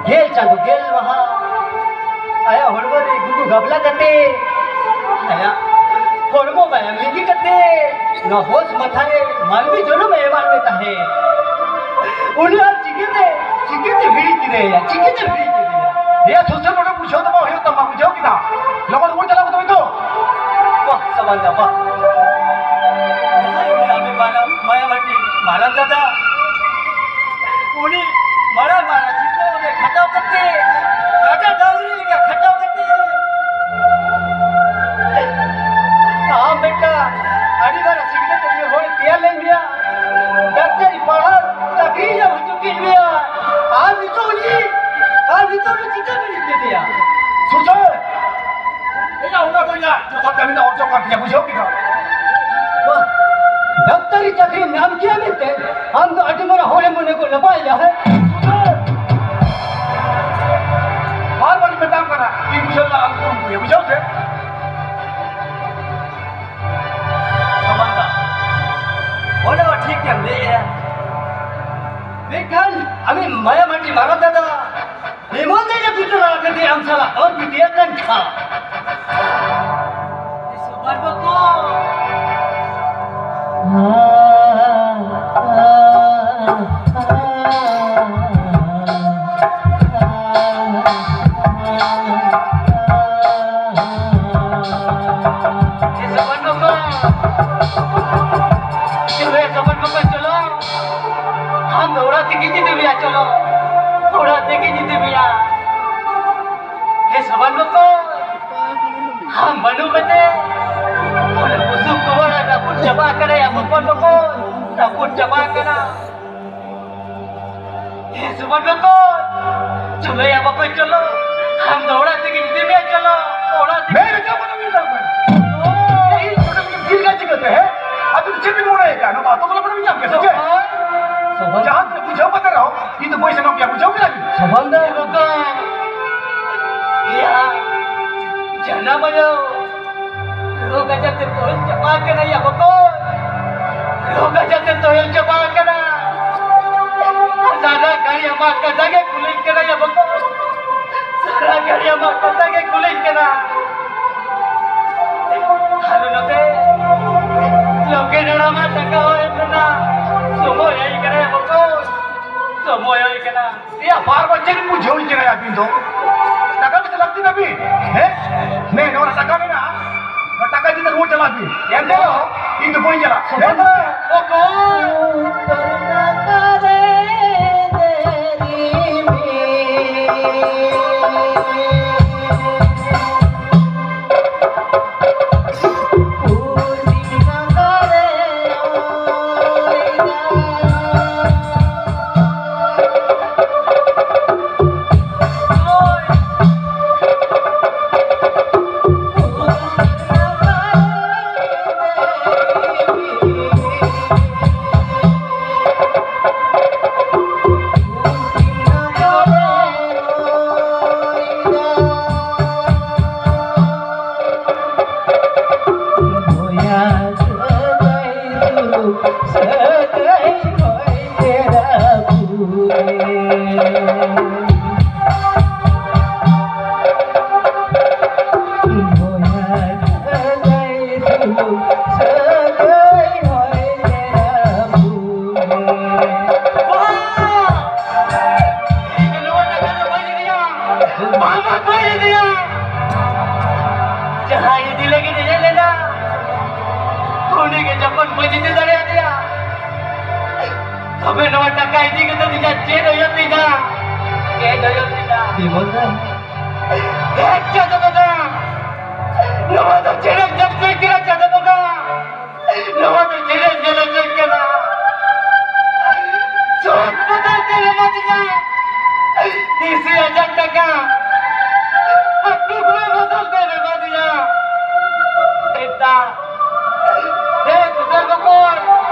ᱜᱮᱞ ᱪᱟᱸᱫᱚ ᱜᱮᱞ ᱢᱟᱦᱟ, ᱟᱭᱟᱜ ᱦᱚᱲᱢᱚ ᱨᱮ ᱜᱩᱰᱩ ᱜᱟᱵᱞᱟ ᱠᱟᱛᱮ, ᱟᱭᱟᱜ ᱦᱚᱲᱢᱚ ᱢᱟᱭᱟᱢ ᱞᱤᱸᱜᱤ ᱠᱟᱛᱮ, ᱱᱚᱣᱟ ᱦᱚᱥ ᱢᱟᱛᱷᱟ ᱨᱮ ᱢᱟᱹᱱᱢᱤ ᱡᱚᱱᱚᱢ ᱮ ᱮᱢᱟᱫ ᱢᱮ ᱛᱟᱦᱮᱸ᱾ ᱩᱱᱤ ᱟᱨ ᱪᱤᱠᱟᱹᱛᱮ, ᱪᱤᱠᱟᱹᱛᱮ ᱦᱤᱲᱤᱧ ᱠᱮᱫᱮᱭᱟ? ᱪᱤᱠᱟᱹᱛᱮ ᱦᱤᱲᱤᱧ ᱠᱮᱫᱮᱭᱟ? ᱮᱭᱟ ᱥᱩᱥᱟᱹᱨ, ᱱᱚᱰᱮ ᱵᱩᱡᱷᱟᱹᱣ ᱫᱚ ᱵᱟᱝ ᱦᱩᱭᱩᱜ ᱛᱟᱢᱟ, ᱵᱩᱡᱷᱟᱹᱣ ᱠᱮᱫᱟᱢ? ᱞᱚᱜᱚᱱ ᱨᱩᱣᱟᱹᱲ ᱪᱟᱞᱟᱣ ᱠᱚᱜ ᱢᱮ ᱛᱚ᱾ ᱵᱟᱦ, ᱥᱟᱵᱟᱱ ᱫᱟ, ᱵᱟᱦ᱾ ᱡᱟᱦᱟᱸᱭ ᱩᱱᱤ ᱟᱞᱮ ᱢᱟᱨᱟᱝ, ᱢᱟᱭᱟᱵᱟᱴᱤ ᱢᱟᱨᱟᱝ ᱫᱟᱫᱟ, ᱩᱱᱤ ᱢᱟᱨᱟᱝ ᱢᱟᱨᱟᱝ ᱪᱤᱱᱛᱟᱹ ᱨᱮ ᱠᱷᱟᱴᱟᱣ ᱠᱟᱛᱮ, ᱠᱟᱴᱟ ᱰᱟᱝᱨᱤ ᱞᱮᱠᱟ ᱠᱷᱟᱴᱟᱣ ᱠᱟᱛᱮ, ᱟᱢ ᱢᱤᱫᱴᱟᱝ ᱟᱹᱰᱤ ᱢᱟᱨᱟᱝ ᱥᱤᱠᱷᱱᱟᱹᱛ ᱟᱹᱱᱤᱡ ᱦᱚᱲ ᱛᱮᱭᱟᱨ ᱞᱮᱱ ᱢᱮᱭᱟ, ᱰᱟᱠᱛᱟᱨᱤ ᱯᱟᱲᱦᱟᱣ ᱪᱟᱹᱠᱨᱤ ᱧᱟᱢ ᱦᱚᱪᱚ ᱠᱮᱫ ᱢᱮᱭᱟ, ᱟᱨ ᱱᱤᱛᱚᱜ ᱩᱱᱤ, ᱟᱨ ᱱᱤᱛᱚᱜ ᱩᱱᱤ ᱪᱤᱠᱟᱹ ᱵᱤᱱ ᱤᱫᱤ ᱠᱮᱫᱮᱭᱟ? ᱥᱩᱥᱟᱹᱨ! ᱮᱭᱟ, ᱚᱱᱟ ᱫᱚ ᱤᱧᱟᱹᱜ ᱡᱚᱛᱷᱟᱛ ᱠᱟᱹᱢᱤ ᱨᱮᱱᱟᱜ ᱚᱨᱡᱚ ᱠᱟᱱ ᱛᱤᱧᱟ, ᱵᱩᱡᱷᱟᱹᱣ ᱠᱮᱫᱟᱢ? ᱵᱟᱦ, ᱰᱟᱠᱛᱟᱨᱤ ᱪᱟᱹᱠᱨᱤᱢ ᱧᱟᱢ ᱠᱮᱭᱟ ᱢᱮᱱᱛᱮ ᱟᱢ ᱫᱚ ᱟᱹᱰᱤ ᱢᱟᱨᱟᱝ ᱦᱚᱲᱮᱢ ᱢᱚᱱᱮ ᱜᱚᱫ ᱱᱟᱯᱟᱭ ᱜᱮᱭᱟ, ᱦᱮᱸ? ᱵᱟᱨ ᱵᱟᱨᱤᱧ ᱢᱮᱛᱟᱢ ᱠᱟᱱᱟ, ᱤᱧ ᱵᱩᱡᱷᱟᱹᱣ ᱨᱮᱱᱟᱜ ᱟᱞᱚᱢ ᱠᱩᱨᱩᱢᱩᱴᱩᱭᱟ, ᱵᱩᱡᱷᱟᱹᱣ ᱥᱮ? ᱥᱟᱢᱟᱱᱛᱟ, ᱚᱸᱰᱮ ᱢᱟ ᱴᱷᱤᱠ ᱜᱮᱢ ᱞᱟᱹᱭᱮᱜᱼᱟ, ᱢᱮᱱᱠᱷᱟᱱ ᱟᱢᱤᱡ ᱢᱟᱭᱟ ᱢᱟᱹᱴᱤ ᱢᱟᱨᱟᱝ ᱫᱟᱫᱟ ᱮᱢᱚᱱ ᱫᱤᱱ ᱮ ᱵᱤᱪᱟᱹᱨ ᱟᱠᱟᱫᱮ ᱟᱢ ᱥᱟᱞᱟᱜ ᱫᱚ ᱵᱤᱴᱤᱭᱟᱹ ᱠᱟᱱ ᱠᱷᱟᱱ᱾ ᱥᱚᱵᱟᱨ ᱵᱟᱠᱚ᱾ ᱮ ᱥᱚᱵᱟᱨ ᱵᱟᱠᱚ᱾ ᱪᱚᱞᱚ, ᱮ ᱥᱚᱵᱟᱨ ᱵᱟᱠᱚ, ᱪᱚᱞᱚ᱾ ᱟᱢ ᱫᱚ ᱚᱲᱟᱜ ᱛᱮᱜᱮᱧ ᱤᱫᱤ ᱢᱮᱭᱟ, ᱪᱚᱞᱚ᱾ ᱚᱲᱟᱜ ᱛᱮᱜᱮᱧ ᱤᱫᱤ ᱢᱮᱭᱟ᱾ ᱦᱮ ᱥᱚᱵᱟᱱ ᱵᱟᱠᱚ, ᱟᱢ ᱵᱟᱹᱱᱩᱜ ᱢᱮᱛᱮ ᱚᱱᱟ ᱵᱩᱥᱩᱵ ᱠᱚ ᱚᱲᱟᱜ ᱨᱟᱹᱯᱩᱫ ᱪᱟᱵᱟ ᱟᱠᱟᱱᱟ, ᱭᱟ ᱵᱚᱠᱚᱞ ᱵᱚᱠᱚᱞ, ᱨᱟᱹᱯᱩᱫ ᱪᱟᱵᱟ ᱟᱠᱟᱱᱟ᱾ ᱦᱮ ᱥᱚᱵᱟᱱ ᱵᱟᱠᱚ, ᱪᱚᱞᱚ ᱭᱟ ᱵᱟᱠᱚ, ᱪᱚᱞᱚ᱾ ᱟᱢ ᱫᱚ ᱚᱲᱟᱜ ᱛᱮᱜᱮᱧ ᱤᱫᱤ ᱢᱮᱭᱟ, ᱪᱚᱞᱚ᱾ ᱚᱲᱟᱜ ᱛᱮᱜᱮ᱾ ᱢᱮ ᱨᱮᱪᱚ ᱵᱟᱹᱱᱩᱜ ᱢᱮ ᱛᱟᱢ ᱠᱟᱱᱟ᱾ ᱤᱧ ᱱᱚᱰᱮ ᱠᱷᱚᱱ ᱫᱟᱹᱲ ᱠᱟᱜ ᱪᱤᱠᱟᱹᱛᱮ, ᱦᱮᱸ? ᱟᱫᱚ ᱪᱮᱫ ᱵᱤᱱ ᱢᱚᱱᱮᱭᱮᱫᱟ? ᱱᱚᱣᱟ ᱟᱛᱳ ᱴᱚᱞᱟ ᱠᱚᱨᱮ ᱵᱤᱱ ᱧᱟᱢ ᱠᱮᱫᱟ ᱥᱮ ᱪᱮᱫ? ᱥᱚᱵᱟᱱ᱾ ᱡᱟᱦᱟᱸ ᱛᱤᱱᱟᱹᱜ ᱵᱩᱡᱷᱟᱹᱣ ᱠᱟᱛᱮ ᱨᱮᱦᱚᱸ ᱤᱧ ᱫᱚ ᱵᱟᱹᱧ ᱥᱮᱱᱚᱜ ᱜᱮᱭᱟ, ᱵᱩᱡᱷᱟᱹᱣ ᱠᱮᱫᱟ ᱵᱤᱱ? ᱥᱚᱵᱟᱱ ᱫᱟ᱾ ᱮ ᱜᱚᱜᱚ᱾ ᱮᱭᱟ, ᱡᱟᱱᱟᱢ ᱟᱭᱳ, ᱨᱳᱜᱽ ᱟᱡᱟᱨ ᱛᱮ ᱛᱚᱞ ᱪᱟᱵᱟ ᱟᱠᱟᱱᱟ ᱭᱟ ᱜᱚᱜᱚ᱾ ᱨᱳᱜᱽ ᱟᱡᱟᱨ ᱛᱮ ᱛᱚᱞ ᱪᱟᱵᱟ ᱟᱠᱟᱱᱟ᱾ ᱥᱟᱨᱟ ᱜᱷᱟᱹᱲᱤ ᱟᱢᱟᱜ ᱠᱟᱛᱷᱟ ᱜᱮ ᱠᱩᱞᱤᱧ ᱠᱟᱱᱟ ᱭᱟ ᱵᱚᱠᱚ᱾ ᱥᱟᱨᱟ ᱜᱷᱟᱹᱲᱤ ᱟᱢᱟᱜ ᱠᱟᱛᱷᱟ ᱜᱮ ᱠᱩᱞᱤᱧ ᱠᱟᱱᱟ᱾ ᱟᱨ ᱱᱚᱛᱮ ᱞᱚᱠᱮ ᱦᱟᱲᱟᱢᱟᱜ ᱴᱟᱠᱟ ᱦᱚᱸ ᱮᱢ ᱨᱮᱱᱟᱜ ᱥᱚᱢᱚᱭ ᱦᱮᱡ ᱠᱟᱱᱟ ᱭᱟ ᱵᱚᱠᱚ᱾ ᱥᱚᱢᱚᱭ ᱦᱩᱭ ᱠᱟᱱᱟ᱾ ᱮᱭᱟ, ᱵᱟᱨ ᱵᱟᱨ ᱪᱮᱫ ᱵᱩᱡᱷᱟᱹᱣ ᱠᱟᱱᱟ ᱟᱹᱵᱤᱱ ᱫᱚ? ᱴᱟᱠᱟ ᱯᱚᱭᱥᱟ ᱞᱟᱹᱠᱛᱤ ᱛᱟᱵᱤᱱ? ᱦᱮᱸ? ᱱᱮ, ᱱᱚᱣᱟ ᱴᱟᱠᱟ ᱢᱮᱱᱟᱜᱼᱟ᱾ ᱱᱚᱣᱟ ᱴᱟᱠᱟ ᱤᱫᱤ ᱠᱟᱛᱮ ᱨᱩᱣᱟᱹᱲ ᱪᱟᱞᱟᱜ ᱵᱤᱱ᱾ ᱮᱱ ᱨᱮᱦᱚᱸ ᱤᱧ ᱫᱚ ᱵᱟᱹᱧ ᱪᱟᱞᱟᱜ᱾ ᱦᱮᱸ? ᱚᱠᱚᱭ? ᱵᱟᱝ, ᱵᱟᱝ, ᱵᱟᱹᱧ ᱤᱫᱤᱭᱟ᱾ ᱡᱟᱦᱟᱸᱭ ᱤᱫᱤ ᱞᱟᱹᱜᱤᱫ ᱮ ᱦᱮᱡ ᱞᱮᱱᱟ, ᱩᱱᱤ ᱜᱮ ᱡᱚᱠᱷᱚᱱ ᱵᱟᱹᱧ ᱤᱫᱤ ᱫᱟᱲᱮᱭᱟᱫᱮᱭᱟ, ᱛᱚᱵᱮ ᱱᱚᱣᱟ ᱴᱟᱠᱟ ᱤᱫᱤ ᱠᱟᱛᱮ ᱤᱧᱟᱜ ᱪᱮᱫ ᱦᱩᱭᱩᱜ ᱛᱤᱧᱟ? ᱪᱮᱫ ᱦᱩᱭᱩᱜ ᱛᱤᱧᱟ? ᱵᱤᱢᱚᱞ ᱫᱟ᱾ ᱦᱮᱸ, ᱪᱟᱸᱫᱚ ᱵᱚᱸᱜᱟ, ᱱᱚᱣᱟ ᱫᱚ ᱪᱮᱫ ᱮᱢ ᱧᱮᱞ ᱦᱚᱪᱚᱭ ᱠᱟᱱᱟ, ᱪᱟᱸᱫᱚ ᱵᱚᱸᱜᱟ? ᱱᱚᱣᱟ ᱫᱚ ᱪᱮᱫ ᱮᱢ ᱧᱮᱞ ᱦᱚᱪᱚᱭ ᱠᱟᱱᱟ? ᱥᱩᱫ ᱵᱚᱫᱚᱞ ᱛᱮ ᱮᱢᱟ ᱫᱤᱧᱟ ᱛᱤᱥ ᱦᱟᱡᱟᱨ ᱴᱟᱠᱟ, ᱟᱨ ᱴᱩᱠᱨᱟᱹ ᱵᱚᱫᱚᱞ ᱛᱮ ᱮᱢᱟ ᱫᱤᱧᱟ ᱮᱴᱟᱜ᱾ ᱦᱮ ᱥᱩᱥᱟᱹᱨ ᱵᱚᱠᱚᱧ,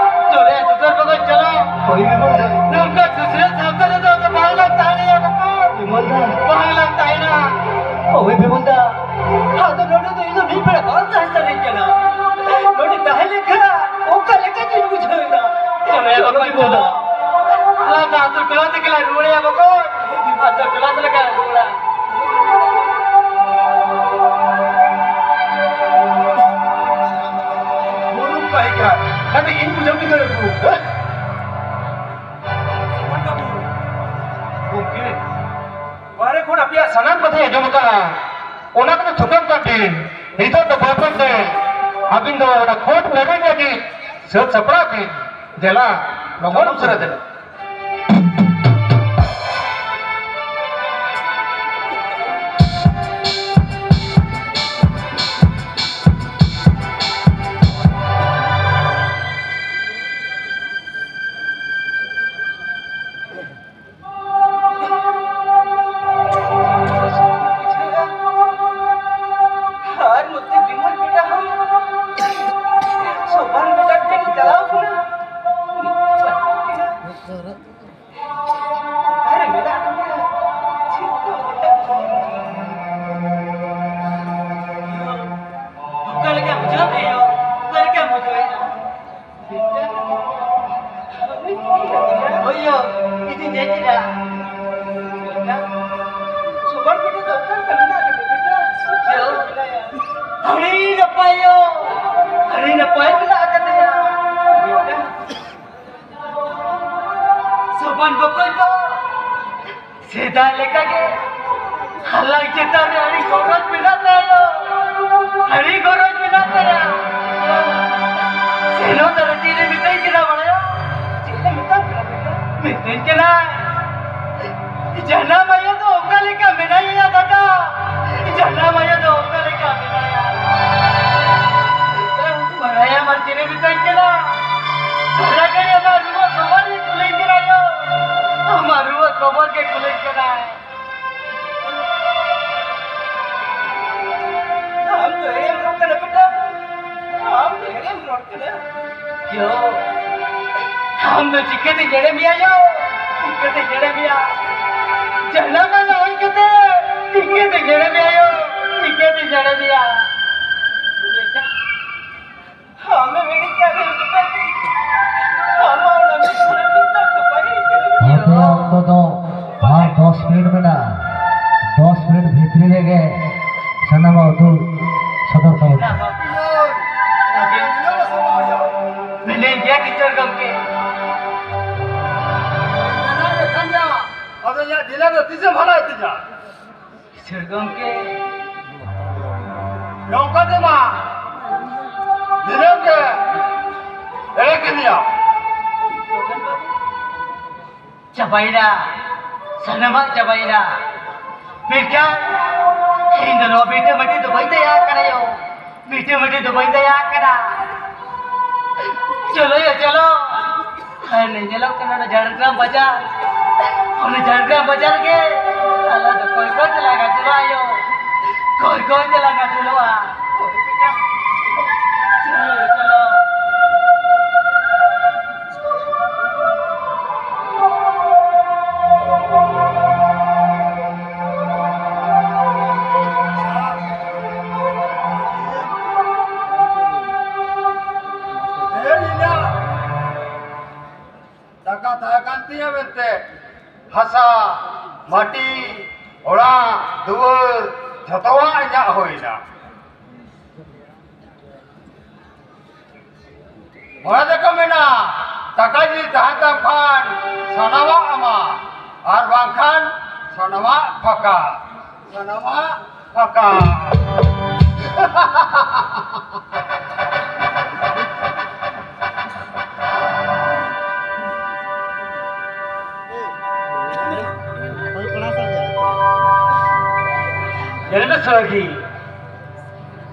ᱪᱚᱞᱮ ᱥᱩᱥᱟᱹᱨ ᱵᱚᱠᱚᱧ, ᱪᱚᱞᱚ᱾ ᱦᱳᱭ ᱵᱤᱢᱚᱞ ᱫᱟ᱾ ᱱᱚᱝᱠᱟ ᱥᱩᱥᱟᱹᱨ ᱥᱟᱶᱛᱟ ᱨᱮᱫᱚ ᱟᱫᱚ ᱵᱟᱝ ᱞᱟᱝ ᱛᱟᱦᱮᱱᱟ ᱵᱚᱠᱚᱧ᱾ ᱵᱤᱢᱚᱞ ᱫᱟ᱾ ᱵᱟᱝ ᱞᱟᱝ ᱛᱟᱦᱮᱱᱟ᱾ ᱦᱳᱭ ᱵᱤᱢᱚᱞ ᱫᱟ᱾ ᱟᱫᱚ ᱱᱚᱰᱮ ᱫᱚ ᱤᱧ ᱫᱚ ᱢᱤᱫ ᱵᱮᱲᱟ ᱵᱟᱝ ᱛᱟᱦᱮᱸ ᱥᱟᱱᱟᱧ ᱠᱟᱱᱟ᱾ ᱱᱚᱰᱮ ᱛᱟᱦᱮᱸ ᱞᱮᱱᱠᱷᱟᱱ ᱚᱠᱟ ᱞᱮᱠᱟ ᱪᱚᱧ ᱵᱩᱡᱷᱟᱹᱣ ᱮᱫᱟ᱾ ᱪᱚᱞᱮ ᱵᱚᱠᱚᱧ, ᱪᱚᱞᱚ᱾ ᱟᱞᱟᱫᱟ ᱟᱹᱛᱩ ᱠᱞᱟᱥ ᱞᱮᱠᱟ ᱚᱲᱟᱜ᱾ ᱢᱩᱨᱩᱠ ᱛᱟᱦᱮᱸ ᱠᱟᱱ, ᱠᱟᱹᱴᱤᱡ ᱤᱧ ᱵᱩᱡᱷᱟᱹᱣ ᱠᱮᱫᱟ ᱱᱩᱠᱩ᱾ ᱜᱚᱢᱠᱮ, ᱵᱟᱦᱨᱮ ᱠᱷᱚᱱ ᱟᱯᱮᱭᱟᱜ ᱥᱟᱱᱟᱢ ᱠᱟᱛᱷᱟᱧ ᱟᱸᱡᱚᱢ ᱟᱠᱟᱫᱼᱟ, ᱚᱱᱟ ᱠᱚᱫᱚ ᱛᱷᱩᱠᱟᱹᱢ ᱠᱟᱜ ᱵᱤᱱ᱾ ᱱᱤᱛᱚᱜ ᱫᱚ ᱵᱟᱵᱚᱱ ᱛᱮ ᱟᱹᱵᱤᱱ ᱫᱚ ᱚᱱᱟ ᱠᱳᱨᱴ ᱢᱮᱨᱮᱡᱽ ᱞᱟᱹᱜᱤᱫ ᱥᱟᱹᱛ ᱥᱟᱯᱲᱟᱣ ᱵᱤᱱ᱾ ᱫᱮᱞᱟ, ᱞᱚᱜᱚᱱ ᱩᱥᱟᱹᱨᱟ ᱫᱮᱞᱟ᱾ ᱟᱨ ᱱᱚᱛᱮ ᱵᱤᱢᱚᱞ ᱵᱮᱴᱟ ᱦᱚᱸ ᱥᱳᱵᱷᱟᱱ ᱵᱮᱴᱟ ᱴᱷᱮᱱ ᱪᱟᱞᱟᱣ ᱠᱟᱱᱟ᱾ ᱚᱠᱟᱨᱮ ᱢᱮᱱᱟᱜ ᱟᱠᱟᱫᱮᱭᱟ? ᱚᱠᱟ ᱞᱮᱠᱟ ᱵᱩᱡᱷᱟᱹᱣ ᱮᱫ ᱭᱟ? ᱚᱠᱟ ᱞᱮᱠᱟ ᱵᱩᱡᱷᱟᱹᱣ ᱮᱫᱼᱟ? ᱦᱳᱭ ᱭᱳ, ᱤᱧᱤᱧ ᱦᱮᱡ ᱮᱱᱟ᱾ ᱥᱩᱵᱚᱨ ᱵᱤᱴᱤ ᱫᱚ ᱚᱠᱟ ᱞᱮᱠᱟ ᱢᱮᱱᱟᱜ ᱟᱠᱟᱫᱮ ᱵᱮᱴᱟ? ᱭᱳ, ᱟᱹᱰᱤ ᱱᱟᱯᱟᱭ ᱭᱳ, ᱟᱹᱰᱤ ᱱᱟᱯᱟᱭ ᱢᱮᱱᱟᱜ ᱟᱠᱟᱫᱮᱭᱟ᱾ ᱵᱮᱴᱟ, ᱥᱩᱵᱚᱨ ᱵᱚᱠᱚᱧ ᱫᱚ ᱥᱮᱫᱟᱭ ᱞᱮᱠᱟᱜᱮ ᱦᱟᱞᱟᱝ ᱪᱮᱛᱟᱱ ᱨᱮ ᱟᱹᱰᱤ ᱜᱚᱨᱚᱡᱽ ᱢᱮᱱᱟᱜ ᱛᱟᱭᱟ᱾ ᱟᱹᱰᱤ ᱜᱚᱨᱚᱡᱽ ᱢᱮᱱᱟᱜ ᱛᱟᱭᱟ᱾ ᱥᱮᱱᱚᱜ ᱫᱚ ᱪᱮᱫ ᱮ ᱢᱮᱛᱟᱹᱧ ᱠᱟᱱᱟ ᱵᱟᱲᱟᱭᱟ? ᱪᱮᱫ ᱮ ᱢᱮᱛᱟᱢ ᱠᱟᱱᱟ ᱵᱮᱴᱟ? ᱢᱮᱛᱟᱹᱧ ᱠᱟᱱᱟ, ᱡᱟᱱᱟᱢ ᱟᱭᱳ ᱫᱚ ᱚᱠᱟ ᱞᱮᱠᱟ ᱢᱮᱱᱟᱭᱟ ᱫᱟᱫᱟ? ᱡᱟᱱᱟᱢ ᱟᱭᱳ ᱫᱚ ᱚᱠᱟ ᱞᱮᱠᱟ ᱢᱮᱱᱟᱭᱟ? ᱵᱟᱲᱟᱭᱟᱢ ᱟᱨ ᱪᱮᱫ ᱮ ᱢᱮᱛᱟᱹᱧ ᱠᱟᱱᱟ? ᱥᱟᱨᱟ ᱜᱷᱟᱹᱲᱤ ᱟᱢᱟᱜ ᱨᱩᱣᱟᱹ ᱠᱷᱚᱵᱚᱨ ᱜᱮ ᱠᱩᱞᱤᱧ ᱠᱟᱱᱟ ᱭᱳ᱾ ᱟᱢᱟᱜ ᱨᱩᱣᱟᱹ ᱠᱷᱚᱵᱚᱨ ᱜᱮ ᱠᱩᱞᱤᱧ ᱠᱟᱱᱟᱭ᱾ ᱟᱢ ᱫᱚ ᱮᱲᱮᱢ ᱨᱚᱲ ᱠᱟᱱᱟ ᱵᱮᱴᱟ, ᱟᱢ ᱫᱚ ᱮᱲᱮᱢ ᱨᱚᱲ ᱠᱟᱱᱟ᱾ ᱭᱳ, ᱟᱢ ᱫᱚ ᱪᱤᱠᱟᱹᱛᱮᱧ ᱮᱲᱮᱢᱮᱭᱟ ᱭᱳ? ᱪᱤᱠᱟᱹᱛᱮᱧ ᱮᱲᱮᱢᱮᱭᱟ? ᱡᱟᱱᱟᱢ ᱟᱭᱳ ᱦᱩᱭ ᱠᱟᱛᱮ ᱪᱤᱠᱟᱹᱛᱮᱧ ᱮᱲᱮᱢᱮᱭᱟ ᱭᱳ? ᱪᱤᱠᱟᱹᱛᱮᱧ ᱮᱲᱮᱢᱮᱭᱟ? ᱵᱮᱴᱟ, ᱟᱢᱮᱢ ᱮᱲᱮ ᱠᱟᱫ ᱨᱮᱦᱚᱸ ᱵᱮᱴᱟ, ᱟᱢᱟᱜ ᱚᱱᱟ ᱢᱤᱫ ᱦᱚᱲ ᱢᱤᱫ ᱫᱚ ᱵᱟᱭ ᱮᱲᱮ ᱠᱟᱫᱟ ᱵᱮᱴᱟ᱾ ᱟᱯᱮᱭᱟᱜ ᱚᱠᱛᱚ ᱫᱚ ᱟᱨ ᱫᱚᱥ ᱢᱤᱱᱤᱴ ᱢᱮᱱᱟᱜᱼᱟ᱾ ᱫᱚᱥ ᱢᱤᱱᱤᱴ ᱵᱷᱤᱛᱨᱤ ᱨᱮᱜᱮ ᱥᱟᱱᱟᱢᱟᱜ ᱩᱫᱩᱜ ᱥᱚᱫᱚᱨ ᱛᱟᱵᱚᱱ ᱯᱮ᱾ ᱢᱮᱱᱟᱹᱧ ᱜᱮᱭᱟ ᱠᱤᱥᱟᱹᱬ ᱜᱚᱢᱠᱮ᱾ ᱟᱫᱚ ᱤᱧᱟᱹᱜ ᱰᱷᱤᱞᱟᱹ ᱫᱚ ᱛᱤᱥᱮᱢ ᱦᱟᱞᱟᱭ ᱛᱤᱧᱟ? ᱠᱤᱥᱟᱹᱬ ᱜᱚᱢᱠᱮ᱾ ᱱᱚᱝᱠᱟ ᱫᱚ ᱵᱟᱝ, ᱫᱤᱱᱟᱹᱢ ᱜᱮ ᱮᱲᱮ ᱠᱤᱫᱤᱧᱟ᱾ ᱪᱟᱵᱟᱭᱮᱱᱟ, ᱥᱟᱱᱟᱢᱟᱜ ᱪᱟᱵᱟᱭᱮᱱᱟ᱾ ᱢᱮᱱᱠᱷᱟᱱ ᱤᱧ ᱫᱚ ᱱᱚᱣᱟ ᱵᱷᱤᱴᱟᱹ ᱢᱟᱹᱴᱤ ᱫᱚ ᱵᱟᱹᱧ ᱫᱟᱭᱟ ᱟᱠᱟᱱᱟ ᱭᱳ, ᱵᱷᱤᱴᱟᱹ ᱢᱟᱹᱴᱤ ᱫᱚ ᱵᱟᱹᱧ ᱫᱟᱭᱟ ᱟᱠᱟᱱᱟ᱾ ᱪᱚᱞᱚ ᱭᱳ, ᱪᱚᱞᱚ᱾ ᱦᱟᱱᱮ ᱧᱮᱞᱚᱜ ᱠᱟᱱᱟ ᱚᱱᱟ ᱡᱷᱟᱲᱜᱨᱟᱢ ᱵᱟᱡᱟᱨ, ᱚᱱᱟ ᱡᱷᱟᱲᱜᱨᱟᱢ ᱵᱟᱡᱟᱨ ᱜᱮ ᱟᱞᱟᱝ ᱫᱚ ᱠᱚᱭ ᱠᱚᱭ ᱛᱮᱞᱟᱝ ᱜᱟᱛᱮᱜᱼᱟ ᱭᱳ, ᱠᱚᱭ ᱠᱚᱭ ᱛᱮᱞᱟᱝ ᱜᱟᱛᱮᱜᱼᱟ᱾ ᱪᱚᱞᱚ, ᱪᱚᱞᱚ᱾ ᱛᱮᱦᱮᱧ ᱤᱧᱟᱹᱜ ᱴᱟᱠᱟ ᱛᱟᱦᱮᱸ ᱠᱟᱱ ᱛᱤᱧᱟᱹ ᱢᱮᱱᱛᱮ ᱦᱟᱥᱟ, ᱢᱟᱹᱴᱤ, ᱚᱲᱟᱜ, ᱫᱩᱣᱟᱹᱨ ᱡᱷᱚᱛᱚᱣᱟᱜ ᱤᱧᱟᱹᱜ ᱦᱩᱭᱱᱟ᱾ ᱚᱱᱟ ᱛᱮᱠᱚ ᱢᱮᱱᱟ, ᱴᱟᱠᱟ ᱡᱩᱫᱤ ᱛᱟᱦᱮᱱ ᱛᱟᱢ ᱠᱷᱟᱱ ᱥᱟᱱᱟᱢᱟᱜ ᱟᱢᱟᱜ, ᱟᱨ ᱵᱟᱝᱠᱷᱟᱱ ᱥᱟᱱᱟᱢᱟᱜ ᱯᱷᱟᱸᱠᱟ, ᱥᱟᱱᱟᱢᱟᱜ ᱯᱷᱟᱸᱠᱟ᱾ ᱧᱮᱞ ᱢᱮ ᱥᱚᱦᱟᱜᱤ,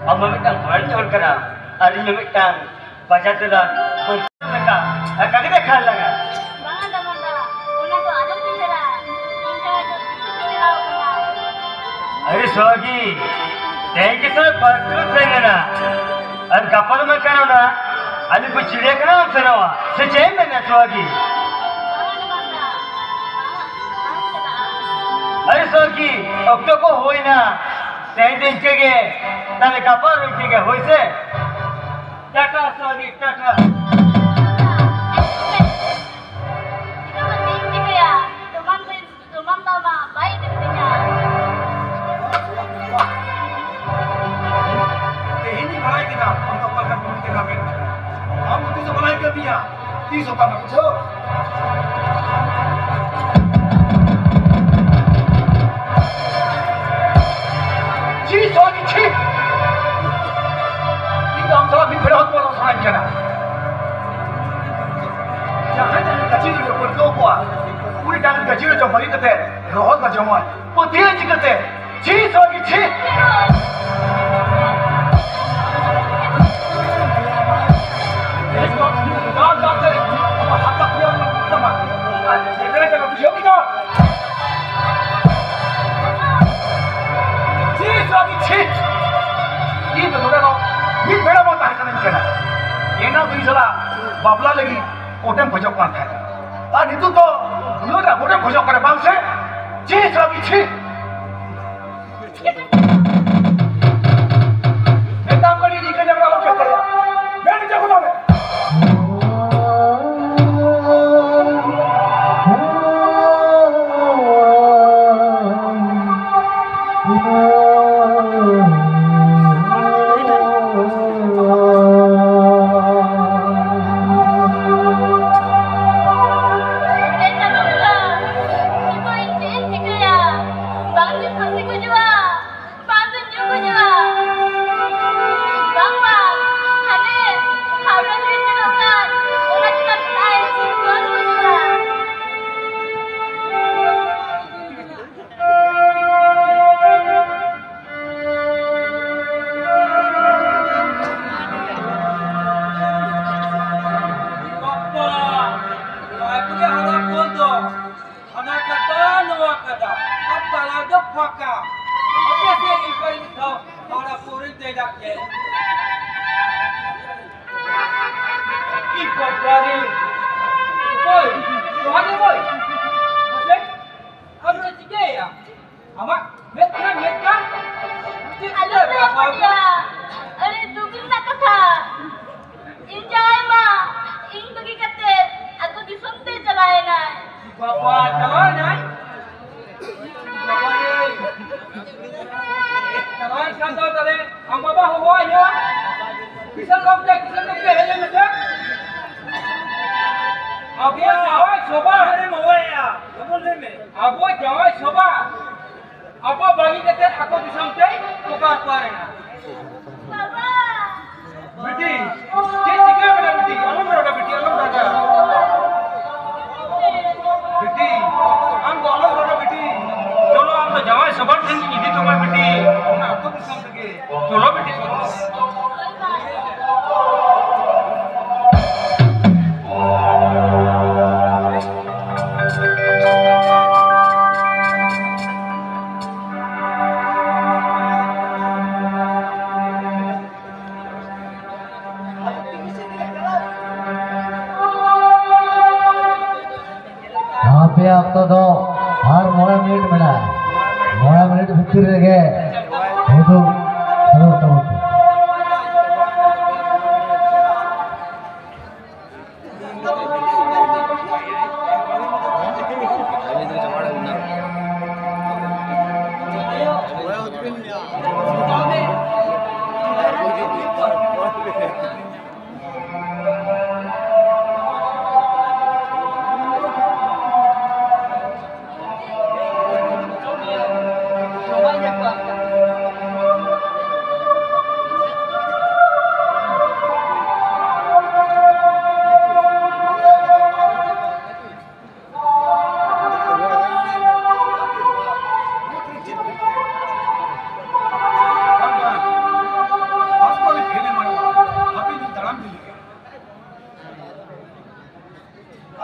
ᱟᱢ ᱢᱟ ᱢᱤᱫᱴᱟᱝ ᱦᱚᱲ ᱦᱚᱲ ᱠᱟᱱᱟ, ᱟᱨ ᱤᱧ ᱢᱟ ᱢᱤᱫᱴᱟᱝ ᱵᱟᱡᱟᱨ ᱫᱚᱞᱟᱱ ᱠᱚᱱᱴᱨᱟᱠᱴᱚᱨ ᱞᱮᱠᱟ᱾ ᱟᱨ ᱠᱟᱹᱢᱤ ᱫᱚ ᱠᱷᱟᱱ ᱞᱟᱜᱟ᱾ ᱵᱟᱝᱟ ᱫᱟᱢᱚᱱ ᱫᱟ, ᱚᱱᱟ ᱫᱚ ᱟᱞᱚᱢ ᱩᱭᱦᱟᱹᱨᱟ᱾ ᱤᱧ ᱫᱚ ᱱᱤᱛᱚᱜ ᱪᱮᱫ ᱪᱮᱫ ᱪᱟᱞᱟᱣ ᱠᱟᱱᱟ? ᱟᱨᱮ ᱥᱚᱦᱟᱜᱤ, ᱛᱮᱦᱮᱧ ᱜᱮ ᱥᱮ ᱵᱟᱨ ᱠᱤᱞᱳ ᱛᱟᱦᱮᱸ ᱠᱟᱱᱟ᱾ ᱟᱨ ᱜᱟᱯᱟ ᱫᱚ ᱢᱮᱱᱠᱷᱟᱱ ᱚᱱᱟ ᱟᱞᱮ ᱠᱚ ᱪᱤᱲᱤᱭᱟᱠᱷᱟᱱᱟ ᱮᱢ ᱥᱮᱱᱚᱜᱼᱟ᱾ ᱥᱮ ᱪᱮᱫ ᱮᱢ ᱢᱮᱱᱟ ᱥᱚᱦᱟᱜᱤ? ᱵᱟᱝᱟ ᱫᱟᱢᱚᱱ ᱫᱟ, ᱵᱟᱝᱟ, ᱵᱟᱝ ᱪᱟᱞᱟᱜᱼᱟ᱾ ᱟᱨᱮ ᱥᱚᱦᱟᱜᱤ, ᱚᱠᱛᱚ ᱠᱚ ᱦᱩᱭᱱᱟ᱾ ᱛᱮᱦᱮᱧ ᱫᱚ ᱤᱱᱠᱟᱹ ᱜᱮ᱾ ᱛᱟᱦᱞᱮ ᱜᱟᱯᱟ ᱟᱨᱚ ᱤᱱᱠᱟᱹ ᱜᱮ, ᱦᱳᱭ ᱥᱮ? ᱴᱟᱴᱟ, ᱥᱚᱦᱟᱜᱤ, ᱴᱟᱴᱟ᱾ ᱪᱤᱠᱟᱹ ᱵᱟᱹᱧ ᱪᱤᱠᱟᱹᱭᱟ? ᱛᱩᱢᱟᱢ ᱫᱚ, ᱛᱩᱢᱟᱢ ᱫᱚ ᱵᱟᱝ᱾ ᱵᱟᱲᱟᱭ ᱠᱮᱫᱟ, ᱟᱢ ᱫᱚ ᱚᱠᱟ ᱞᱮᱠᱟᱱ ᱠᱩᱲᱤ ᱠᱟᱱᱟ ᱢᱮᱱᱛᱮ᱾ ᱟᱢ ᱫᱚ ᱛᱤᱥ ᱦᱚᱸ ᱵᱟᱲᱟᱭ ᱠᱟᱱ ᱛᱤᱧᱟ, ᱛᱤᱥ ᱦᱚᱸ ᱵᱟᱝ ᱵᱩᱡᱷᱟᱹᱣ᱾ ᱪᱤ ᱥᱚ ᱜᱮ ᱪᱷᱤ! ᱤᱧ ᱫᱚ ᱟᱢ ᱥᱟᱞᱟᱜ ᱢᱤᱫ ᱵᱮᱲᱟ ᱦᱚᱸ ᱵᱟᱝ ᱥᱟᱱᱟᱧ ᱠᱟᱱᱟ᱾ ᱡᱟᱦᱟᱸᱭ ᱡᱟᱦᱟᱸᱭ ᱜᱟᱹᱪᱷᱤ ᱨᱮ ᱯᱟᱹᱨᱠᱟᱹᱣ ᱠᱚᱣᱟ, ᱩᱱᱤ ᱰᱟᱝᱨᱤ ᱜᱟᱹᱪᱷᱤ ᱨᱮ ᱡᱚᱢ ᱵᱟᱹᱜᱤ ᱠᱟᱛᱮ ᱨᱚᱦᱚᱲ ᱠᱚ ᱡᱚᱢᱟ᱾ ᱯᱟᱹᱛᱭᱟᱹᱣ ᱪᱤᱠᱟᱹᱛᱮ? ᱪᱷᱤ ᱥᱚ ᱜᱮ ᱪᱷᱤ! ᱪᱷᱤ ᱥᱚ ᱜᱮ ᱪᱷᱤ! ᱤᱧ ᱫᱚ ᱱᱚᱰᱮ ᱫᱚ ᱢᱤᱫ ᱵᱮᱲᱟ ᱵᱟᱝ ᱛᱟᱦᱮᱸ ᱥᱟᱱᱟᱧ ᱠᱟᱱᱟ᱾ ᱮᱱᱟᱝ ᱫᱚ ᱤᱧ ᱥᱟᱞᱟᱜ ᱵᱟᱯᱞᱟ ᱞᱟᱹᱜᱤᱫ ᱠᱳᱴᱮᱢ ᱠᱷᱚᱡᱚᱜ ᱠᱟᱱ ᱛᱟᱦᱮᱸᱱᱟ, ᱟᱨ ᱱᱤᱛᱚᱜ ᱫᱚ ᱱᱩᱱᱟᱹᱜ ᱨᱟᱜ ᱠᱳᱴᱮᱢ ᱠᱷᱚᱡᱚᱜ ᱠᱟᱱᱟ, ᱵᱟᱝ ᱥᱮ? ᱪᱷᱤ ᱥᱚ ᱜᱮ ᱪᱷᱤ! ᱢᱮᱛᱟᱢ ᱠᱟᱹᱱᱟᱹᱧ ᱱᱤᱝᱠᱟᱹ ᱡᱟᱭᱜᱟ ᱨᱮ ᱟᱞᱚᱢ ᱪᱮᱥᱴᱟᱭᱟ᱾ ᱢᱮᱱ ᱦᱚᱪᱚ ᱠᱚ ᱛᱟᱢ᱾ ᱮ ᱪᱟᱸᱫᱳ ᱵᱚᱸᱜᱟ, ᱱᱤᱛᱚᱜ ᱤᱧ ᱪᱮᱫ ᱤᱧ ᱪᱤᱠᱟᱹᱭᱟ? ᱵᱟᱝ ᱫᱚ ᱯᱷᱟᱹᱥᱤ ᱜᱩᱡᱩᱜᱼᱟ, ᱵᱟᱝ ᱫᱚ ᱟᱵᱚ ᱡᱟᱶᱟᱭ ᱥᱚᱵᱷᱟ, ᱟᱵᱚ ᱡᱟᱶᱟᱭ ᱥᱚᱵᱷᱟ, ᱟᱵᱚ ᱵᱟᱹᱜᱤ ᱠᱟᱛᱮ ᱟᱠᱚ ᱫᱤᱥᱚᱢ ᱛᱮᱭ ᱴᱚᱠᱟ ᱠᱚᱣᱟ ᱨᱮᱱᱟ᱾ ᱵᱤᱴᱤ, ᱪᱮᱫ ᱪᱤᱠᱟᱹ ᱠᱟᱱᱟ ᱵᱤᱴᱤ? ᱟᱞᱚᱢ ᱨᱟᱜᱟ ᱵᱤᱴᱤ, ᱟᱞᱚᱢ ᱨᱟᱜᱟ᱾ ᱵᱤᱴᱤ, ᱟᱢ ᱫᱚ ᱟᱞᱚᱢ ᱨᱟᱜᱟ ᱵᱤᱴᱤ᱾ ᱪᱚᱞᱚ, ᱟᱢ ᱫᱚ ᱡᱟᱶᱟᱭ ᱥᱚᱵᱷᱟ ᱴᱷᱮᱱ ᱤᱧ ᱤᱫᱤ ᱦᱚᱴᱚ ᱠᱟᱭ ᱵᱤᱴᱤ᱾ ᱚᱱᱟ ᱟᱠᱚ ᱫᱤᱥᱚᱢ ᱨᱮᱜᱮ᱾ ᱪᱚᱞᱚ ᱵᱤᱴᱤ, ᱪᱚᱞᱚ᱾ ᱟᱯᱮᱭᱟᱜ ᱚᱠᱛᱚ ᱫᱚ ᱟᱨ ᱢᱚᱬᱮ ᱢᱤᱱᱤᱴ ᱢᱮᱱᱟᱜᱼᱟ᱾ ᱢᱚᱬᱮ ᱢᱤᱱᱤᱴ ᱵᱷᱤᱛᱤᱨ ᱨᱮᱜᱮ ᱦᱩᱫᱩᱲ ᱥᱟᱹᱨᱟᱹᱭ ᱛᱟᱵᱚᱱ ᱯᱮ᱾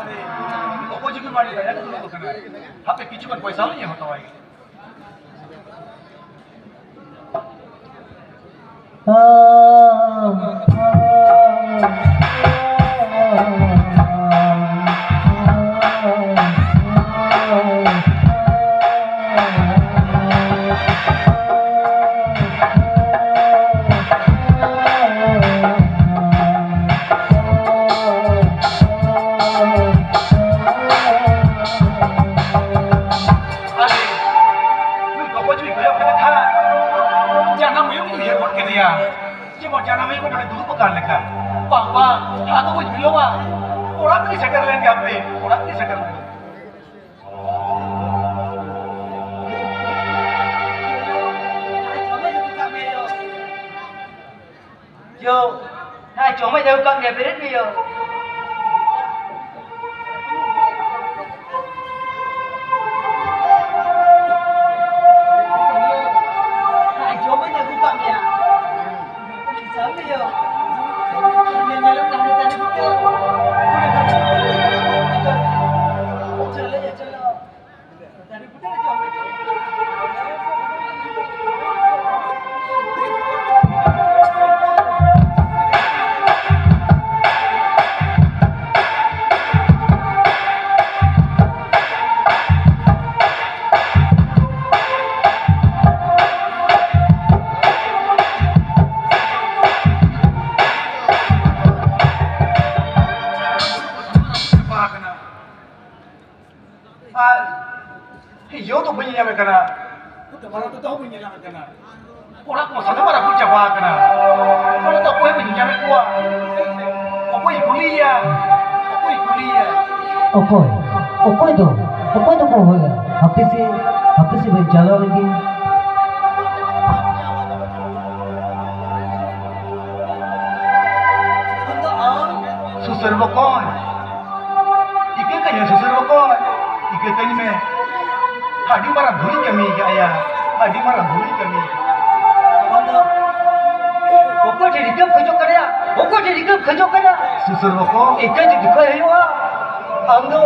ᱟᱨᱮ, ᱚᱠᱚᱭ ᱪᱚᱠᱤ ᱢᱟᱨᱰᱤ ᱫᱟᱭᱟ ᱠᱟᱛᱮ ᱫᱩᱲᱩᱵ ᱟᱠᱟᱱᱟᱭ᱾ ᱦᱟᱯᱮ ᱠᱤᱪᱷᱩ ᱜᱟᱱ ᱯᱚᱭᱥᱟ ᱞᱤᱧ ᱦᱟᱛᱟᱣᱟᱭ᱾ ᱠᱚ ᱱᱚᱰᱮ ᱫᱩᱲᱩᱵ ᱟᱠᱟᱱ ᱞᱮᱠᱟ᱾ ᱵᱟᱝ, ᱵᱟᱝ, ᱟᱫᱚ ᱵᱟᱹᱧ ᱵᱤᱞᱚᱢᱟ᱾ ᱚᱲᱟᱜ ᱛᱮᱧ ᱥᱮᱴᱮᱨ ᱞᱮᱱ ᱜᱮ ᱦᱟᱯᱮ, ᱚᱲᱟᱜ ᱛᱮᱧ ᱥᱮᱴᱮᱨ ᱞᱮᱱ ᱜᱮ᱾ ᱭᱳ, ᱦᱮᱸ, ᱡᱚᱢᱟᱜ ᱤᱧ ᱟᱹᱜᱩ ᱠᱟᱜ ᱢᱮᱭᱟ, ᱵᱮᱨᱮᱫ ᱢᱮ ᱭᱳ᱾ ᱦᱮᱸ, ᱡᱚᱢᱟᱜ ᱤᱧ ᱟᱹᱜᱩ ᱠᱟᱜ ᱢᱮᱭᱟ᱾ ᱥᱟᱵ ᱢᱮ ᱭᱳ᱾ ᱧᱮᱞᱚᱜ ᱠᱟᱱ ᱫᱟᱨᱮ ᱵᱩᱴᱟᱹ᱾ ᱪᱚᱞᱚ ᱭᱟ, ᱪᱚᱞᱚ᱾ ᱟᱨ ᱭᱳ ᱫᱚ ᱵᱟᱹᱧ ᱧᱟᱢᱮ ᱠᱟᱱᱟ᱾ ᱵᱟᱨᱟ ᱫᱚ ᱛᱟᱹᱦᱩ ᱵᱟᱹᱧ ᱧᱮᱞ ᱧᱟᱢᱮ ᱠᱟᱱᱟ᱾ ᱚᱲᱟᱜ ᱠᱚ ᱥᱟᱱᱟᱢ ᱨᱟᱹᱯᱩᱫ ᱪᱟᱵᱟ ᱟᱠᱟᱱᱟ᱾ ᱚᱲᱟᱜ ᱫᱚ ᱚᱠᱚᱭ ᱵᱟᱹᱧ ᱧᱟᱢᱮᱫ ᱠᱚᱣᱟ᱾ ᱚᱠᱚᱭ ᱠᱩᱞᱤᱭᱮᱭᱟ? ᱚᱠᱚᱭ ᱠᱩᱞᱤᱭᱮᱭᱟ? ᱚᱠᱚᱭ? ᱚᱠᱚᱭ ᱫᱚ? ᱚᱠᱚᱭ ᱫᱚᱠᱚ ᱦᱚᱦᱚᱭᱟ? ᱦᱟᱯᱮ ᱥᱮ, ᱦᱟᱯᱮ ᱥᱮ ᱵᱟᱹᱧ ᱪᱟᱞᱟᱣ ᱞᱮᱱ ᱜᱮ᱾ ᱥᱩᱥᱟᱹᱨ ᱵᱚᱠᱚᱧ, ᱤᱠᱟᱹ ᱠᱟᱹᱧ ᱢᱮ ᱥᱩᱥᱟᱹᱨ ᱵᱚᱠᱚᱧ, ᱤᱠᱟᱹ ᱠᱟᱹᱧ ᱢᱮ᱾ ᱟᱹᱰᱤ ᱢᱟᱨᱟᱝ ᱵᱷᱩᱞᱤᱧ ᱠᱟᱹᱢᱤ ᱟᱠᱟᱫᱼᱟ ᱭᱟ, ᱟᱹᱰᱤ ᱢᱟᱨᱟᱝ ᱵᱷᱩᱞᱤᱧ ᱠᱟᱹᱢᱤ ᱟᱠᱟᱫᱼᱟ᱾ ᱚᱠᱚᱭ ᱴᱷᱮᱱ ᱤᱠᱟᱹᱢ ᱠᱷᱚᱡᱚᱜ ᱠᱟᱱᱟ? ᱚᱠᱚᱭ ᱴᱷᱮᱱ ᱤᱠᱟᱹᱢ ᱠᱷᱚᱡᱚᱜ ᱠᱟᱱᱟ? ᱥᱩᱥᱟᱹᱨ ᱵᱚᱠᱚᱧ᱾ ᱤᱠᱟᱹ ᱡᱩᱫᱤ ᱠᱷᱚᱡ ᱦᱩᱭᱩᱜᱼᱟ, ᱟᱢ ᱫᱚ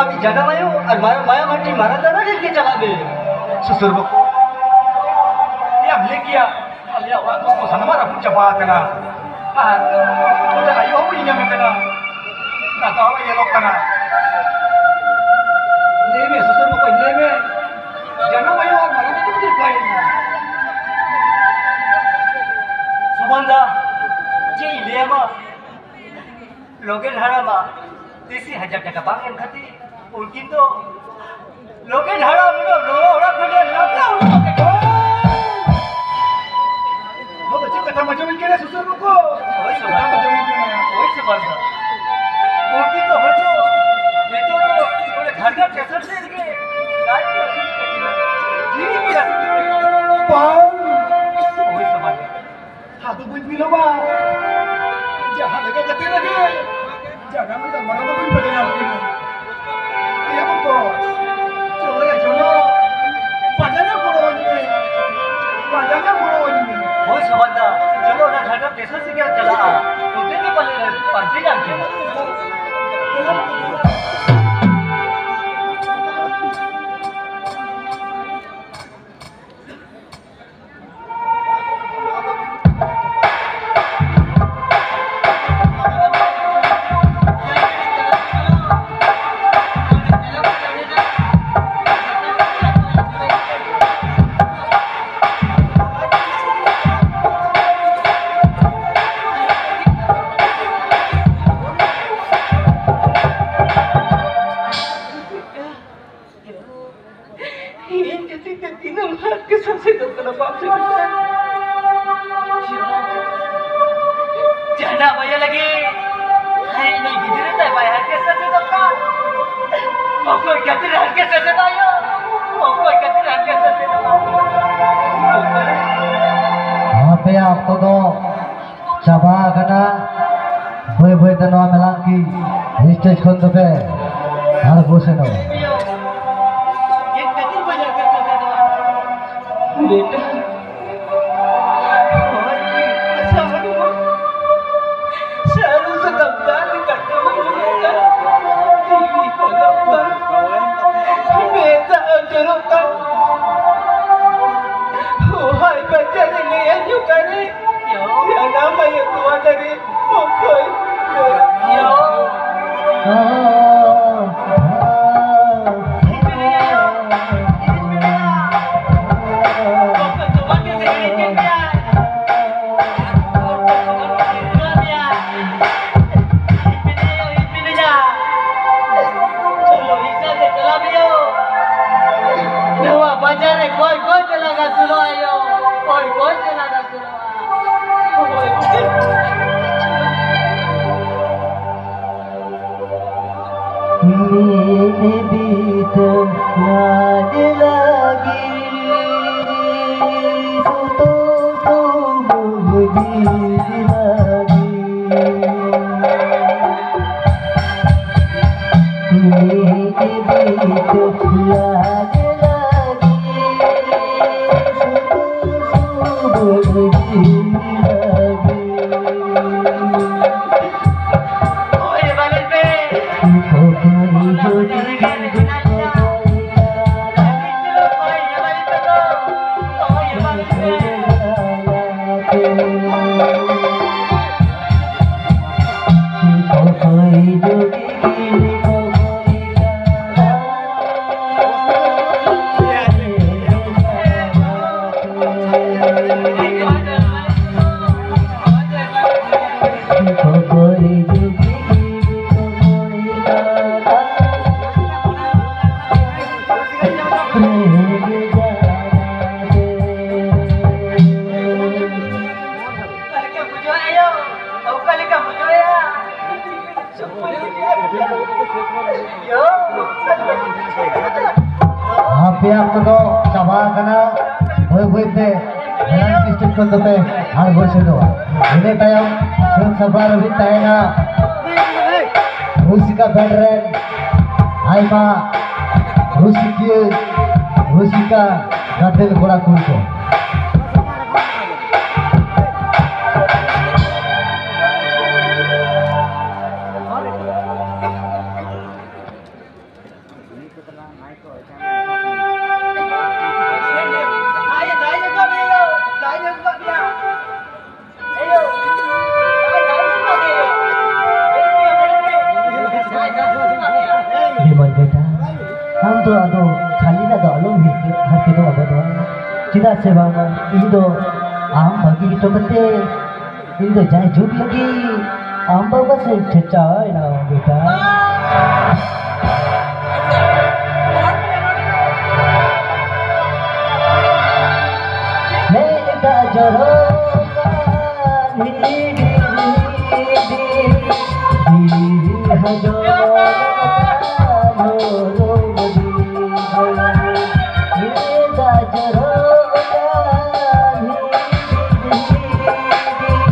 ᱟᱢᱤᱡ ᱡᱟᱱᱟᱢ ᱟᱭᱳ ᱟᱨ ᱢᱟᱨᱟᱝ ᱢᱟᱭᱟᱢ ᱦᱟᱹᱴᱤᱧ ᱢᱟᱨᱟᱝ ᱫᱟᱫᱟ ᱴᱷᱮᱱ ᱜᱮ ᱪᱟᱞᱟᱜ ᱢᱮ᱾ ᱥᱩᱥᱟᱹᱨ ᱵᱚᱠᱚᱧ, ᱮᱭᱟᱢ ᱞᱟᱹᱭ ᱠᱮᱭᱟ, ᱟᱞᱮᱭᱟᱜ ᱚᱲᱟᱜ ᱫᱩᱣᱟᱹᱨ ᱠᱚ ᱥᱟᱱᱟᱢᱟᱜ ᱨᱟᱹᱯᱩᱫ ᱪᱟᱵᱟ ᱟᱠᱟᱱᱟ᱾ ᱟᱨ ᱱᱚᱛᱮ ᱟᱭᱳ ᱦᱚᱸ ᱵᱟᱹᱧ ᱧᱟᱢᱮ ᱠᱟᱱᱟ᱾ ᱫᱟᱠᱟ ᱦᱚᱸ ᱵᱟᱭ ᱧᱮᱞᱚᱜ ᱠᱟᱱᱟ᱾ ᱞᱟᱹᱭ ᱢᱮ, ᱥᱩᱥᱟᱹᱨ ᱵᱚᱠᱚᱧ, ᱞᱟᱹᱭ ᱢᱮ᱾ ᱡᱟᱱᱟᱢ ᱟᱭᱳ ᱟᱨ ᱢᱟᱨᱟᱝ ᱫᱟᱫᱟ ᱫᱚᱠᱤᱱ ᱚᱠᱟᱭᱮᱱᱟ? ᱥᱩᱢᱟᱱ ᱫᱟ, ᱪᱮᱫ ᱤᱧ ᱞᱟᱹᱭᱟᱢᱟ? ᱞᱚᱜᱮᱱ ᱦᱟᱲᱟᱢᱟᱜ ᱛᱤᱥᱤ ᱦᱟᱡᱟᱨ ᱴᱟᱠᱟ ᱵᱟᱝ ᱮᱢ ᱠᱷᱟᱹᱛᱤᱨ ᱩᱱᱠᱤᱱ ᱫᱚ ᱞᱚᱜᱮᱱ ᱦᱟᱲᱟᱢ ᱫᱚ ᱱᱚᱣᱟ ᱚᱲᱟᱜ ᱠᱷᱚᱱ ᱮ ᱞᱟᱜᱟ ᱩᱰᱩᱠ ᱠᱮᱫ ᱠᱚᱣᱟ᱾ ᱱᱚᱣᱟ ᱫᱚ ᱪᱮᱫ ᱞᱮᱠᱟ ᱠᱟᱛᱷᱟᱢ ᱟᱸᱡᱚᱢᱤᱧ ᱠᱟᱱᱟ ᱥᱩᱥᱩᱨ ᱵᱟᱹᱵᱩ? ᱦᱳᱭ ᱥᱮ ᱵᱟᱝ? ᱠᱟᱛᱷᱟᱢ ᱟᱸᱡᱚᱢᱤᱧ ᱠᱟᱱᱟ? ᱦᱳᱭ ᱥᱮ ᱵᱟᱝ? ᱩᱱᱠᱤᱱ ᱫᱚ ᱦᱚᱭᱛᱳ ᱱᱤᱛᱚᱜ ᱫᱚ ᱚᱸᱰᱮ ᱡᱷᱟᱲᱜᱨᱟᱢ ᱥᱴᱮᱥᱚᱱ ᱥᱮᱫ ᱨᱮᱜᱮ ᱞᱟᱡ ᱠᱚ ᱟᱹᱥᱩᱞ ᱛᱟᱹᱠᱤᱱᱟ᱾ ᱡᱤᱣᱤ ᱠᱤᱱ ᱟᱹᱥᱩᱞ ᱛᱟᱹᱠᱤᱱᱟ᱾ ᱵᱟᱝ᱾ ᱦᱳᱭ ᱥᱮ ᱵᱟᱝ? ᱟᱫᱚ ᱵᱟᱹᱧ ᱵᱤᱞᱚᱢᱟ᱾ ᱡᱟᱦᱟᱸ ᱞᱮᱠᱟ ᱠᱟᱛᱮ ᱨᱮᱜᱮ ᱡᱟᱭᱜᱟ ᱢᱮᱱᱟᱜ ᱢᱟᱨᱟᱝ ᱫᱚ ᱵᱟᱹᱧ ᱵᱟᱰᱟᱭᱟ ᱟᱨᱠᱤ᱾ ᱮ ᱵᱟᱵᱟ, ᱪᱚᱞᱚ ᱭᱟ, ᱪᱚᱞᱚ᱾ ᱯᱟᱸᱡᱟ ᱧᱟᱢ ᱜᱚᱲᱚ ᱟᱹᱧ ᱢᱮ᱾ ᱯᱟᱸᱡᱟ ᱧᱟᱢ ᱜᱚᱲᱚ ᱟᱹᱧ ᱢᱮ᱾ ᱦᱳᱭ ᱥᱚᱢᱟᱡᱽ ᱫᱟ, ᱪᱚᱞᱚ ᱚᱱᱟ ᱡᱷᱟᱲᱜᱨᱟᱢ ᱥᱴᱮᱥᱚᱱ ᱥᱮᱫ ᱜᱮ ᱪᱟᱞᱟᱜᱼᱟ᱾ ᱚᱱᱛᱮ ᱜᱮ ᱯᱟᱞᱮ ᱯᱟᱱᱛᱮ ᱧᱟᱢ ᱠᱮᱫᱟ᱾ ᱤᱧ ᱠᱷᱟᱹᱛᱤᱨ ᱛᱮ ᱛᱤᱱᱟᱹᱜ ᱦᱚᱲ ᱠᱚ ᱥᱟᱥᱮᱛᱚᱜ ᱠᱟᱱᱟ, ᱵᱟᱯ ᱨᱮ᱾ ᱡᱟᱦᱟᱱᱟᱜ ᱵᱟᱭᱟ ᱞᱟᱹᱜᱤᱫ ᱟᱡ ᱱᱩᱭ ᱜᱤᱫᱽᱨᱟᱹ ᱛᱟᱭ ᱵᱟᱭ ᱦᱟᱨᱠᱮᱛ ᱥᱟᱥᱮᱛᱚᱜ ᱠᱟᱱ? ᱚᱠᱚᱭ ᱠᱷᱟᱹᱛᱤᱨ ᱦᱟᱨᱠᱮᱛ ᱥᱟᱥᱮᱛ ᱟᱭᱳ? ᱚᱠᱚᱭ ᱠᱷᱟᱹᱛᱤᱨ ᱦᱟᱨᱠᱮᱛ ᱥᱟᱥᱮᱛ? ᱟᱯᱮᱭᱟᱜ ᱚᱠᱛᱚ ᱫᱚ ᱪᱟᱵᱟ ᱟᱠᱟᱱᱟ᱾ ᱵᱟᱹᱭ ᱵᱟᱹᱭ ᱛᱮ ᱱᱚᱣᱟ ᱢᱮᱞᱟ ᱠᱤ ᱥᱴᱮᱡᱽ ᱠᱷᱚᱱ ᱫᱚᱯᱮ ᱟᱬᱜᱚ ᱥᱮᱱᱚᱜᱼᱟ᱾ ᱵᱮᱴᱟ, ᱦᱚᱲ ᱠᱤ ᱟᱥᱟ ᱵᱟᱹᱱᱩᱜᱼᱟ? ᱥᱟᱹᱨᱩ ᱥᱟᱠᱟᱢ ᱫᱟᱨᱮ ᱠᱟᱴᱠᱚᱢ ᱧᱩᱨᱩᱜ ᱠᱟᱱ, ᱡᱤᱣᱤ ᱠᱚᱞᱚᱜ ᱠᱟᱱ, ᱢᱮᱫ ᱫᱟᱜ ᱡᱚᱨᱚᱜ ᱠᱟᱱ᱾ ᱦᱟᱭ ᱵᱟᱪᱟᱨᱮ ᱞᱟᱹᱭ ᱟᱸᱡᱚᱢ ᱠᱟᱱ᱾ ᱡᱟᱱᱟᱢ ᱟᱭᱳ ᱛᱚᱣᱟ ᱫᱟᱨᱮ ᱚᱠᱚᱭ? ᱱᱚᱣᱟ ᱵᱟᱡᱟᱨ ᱨᱮ ᱚᱠᱚᱭ ᱚᱠᱚᱭ ᱛᱮ ᱞᱟᱜᱟ ᱥᱩᱨᱩᱜᱼᱟ ᱭᱳ? ᱚᱠᱚᱭ ᱚᱠᱚᱭ ᱛᱮ ᱞᱟᱜᱟ ᱥᱩᱨᱩᱜᱼᱟ? ᱟᱯᱮᱭᱟᱜ ᱠᱚᱫᱚ ᱪᱟᱵᱟ ᱟᱠᱟᱱᱟ, ᱵᱟᱹᱭ ᱵᱟᱹᱭ ᱛᱮ ᱮᱱᱟᱝ ᱥᱴᱮᱡ ᱠᱷᱚᱱ ᱫᱚᱯᱮ ᱟᱬᱜᱚ ᱥᱮᱫᱚᱜᱼᱟ᱾ ᱤᱱᱟᱹ ᱛᱟᱭᱚᱢ ᱥᱟᱹᱛ ᱥᱟᱯᱲᱟᱣ ᱞᱟᱹᱜᱤᱫ ᱛᱟᱦᱮᱱᱟ ᱨᱩᱥᱤᱠᱟ ᱵᱮᱱᱰ ᱨᱮᱱ ᱟᱭᱢᱟ ᱨᱩᱥᱤᱠᱤᱭᱟᱹ, ᱨᱩᱥᱤᱠᱟ, ᱜᱟᱫᱮᱞ ᱠᱚᱲᱟ ᱠᱩᱲᱤ ᱠᱚ᱾ ᱵᱤᱢᱚᱞ ᱵᱮᱴᱟ, ᱟᱢ ᱫᱚ ᱟᱫᱚ ᱠᱷᱟᱹᱞᱤ ᱨᱮ ᱫᱚ ᱟᱞᱚᱢ ᱦᱤᱨᱠᱟᱹ ᱦᱟᱨᱠᱮᱛᱚᱜᱼᱟ ᱵᱟᱵᱟ᱾ ᱪᱮᱫᱟᱜ ᱥᱮ ᱵᱟᱝ, ᱤᱧ ᱫᱚ ᱟᱢ ᱵᱟᱹᱜᱤ ᱦᱚᱴᱚ ᱠᱟᱛᱮ ᱤᱧ ᱫᱚ ᱡᱟᱭ ᱡᱩᱜᱽ ᱞᱟᱹᱜᱤᱫ ᱟᱢ ᱵᱟᱵᱟ ᱥᱮᱫ ᱪᱮᱪᱟᱣ ᱮᱱᱟ ᱵᱮᱴᱟ᱾ ᱢᱮᱫ ᱫᱟᱜ ᱡᱚᱨᱚᱜ ᱠᱟᱱ ᱦᱤᱰᱤᱨ ᱦᱤᱰᱤᱨ, ᱦᱤᱰᱤᱨ ᱦᱚᱡᱚᱜ ᱠᱟᱱ ᱦᱚᱨᱚᱜ ᱵᱟᱸᱫᱮ᱾ ᱢᱮᱫ ᱫᱟᱜ ᱡᱚᱨᱚᱜ ᱠᱟᱱ ᱦᱤᱰᱤᱨ ᱦᱤᱰᱤᱨ,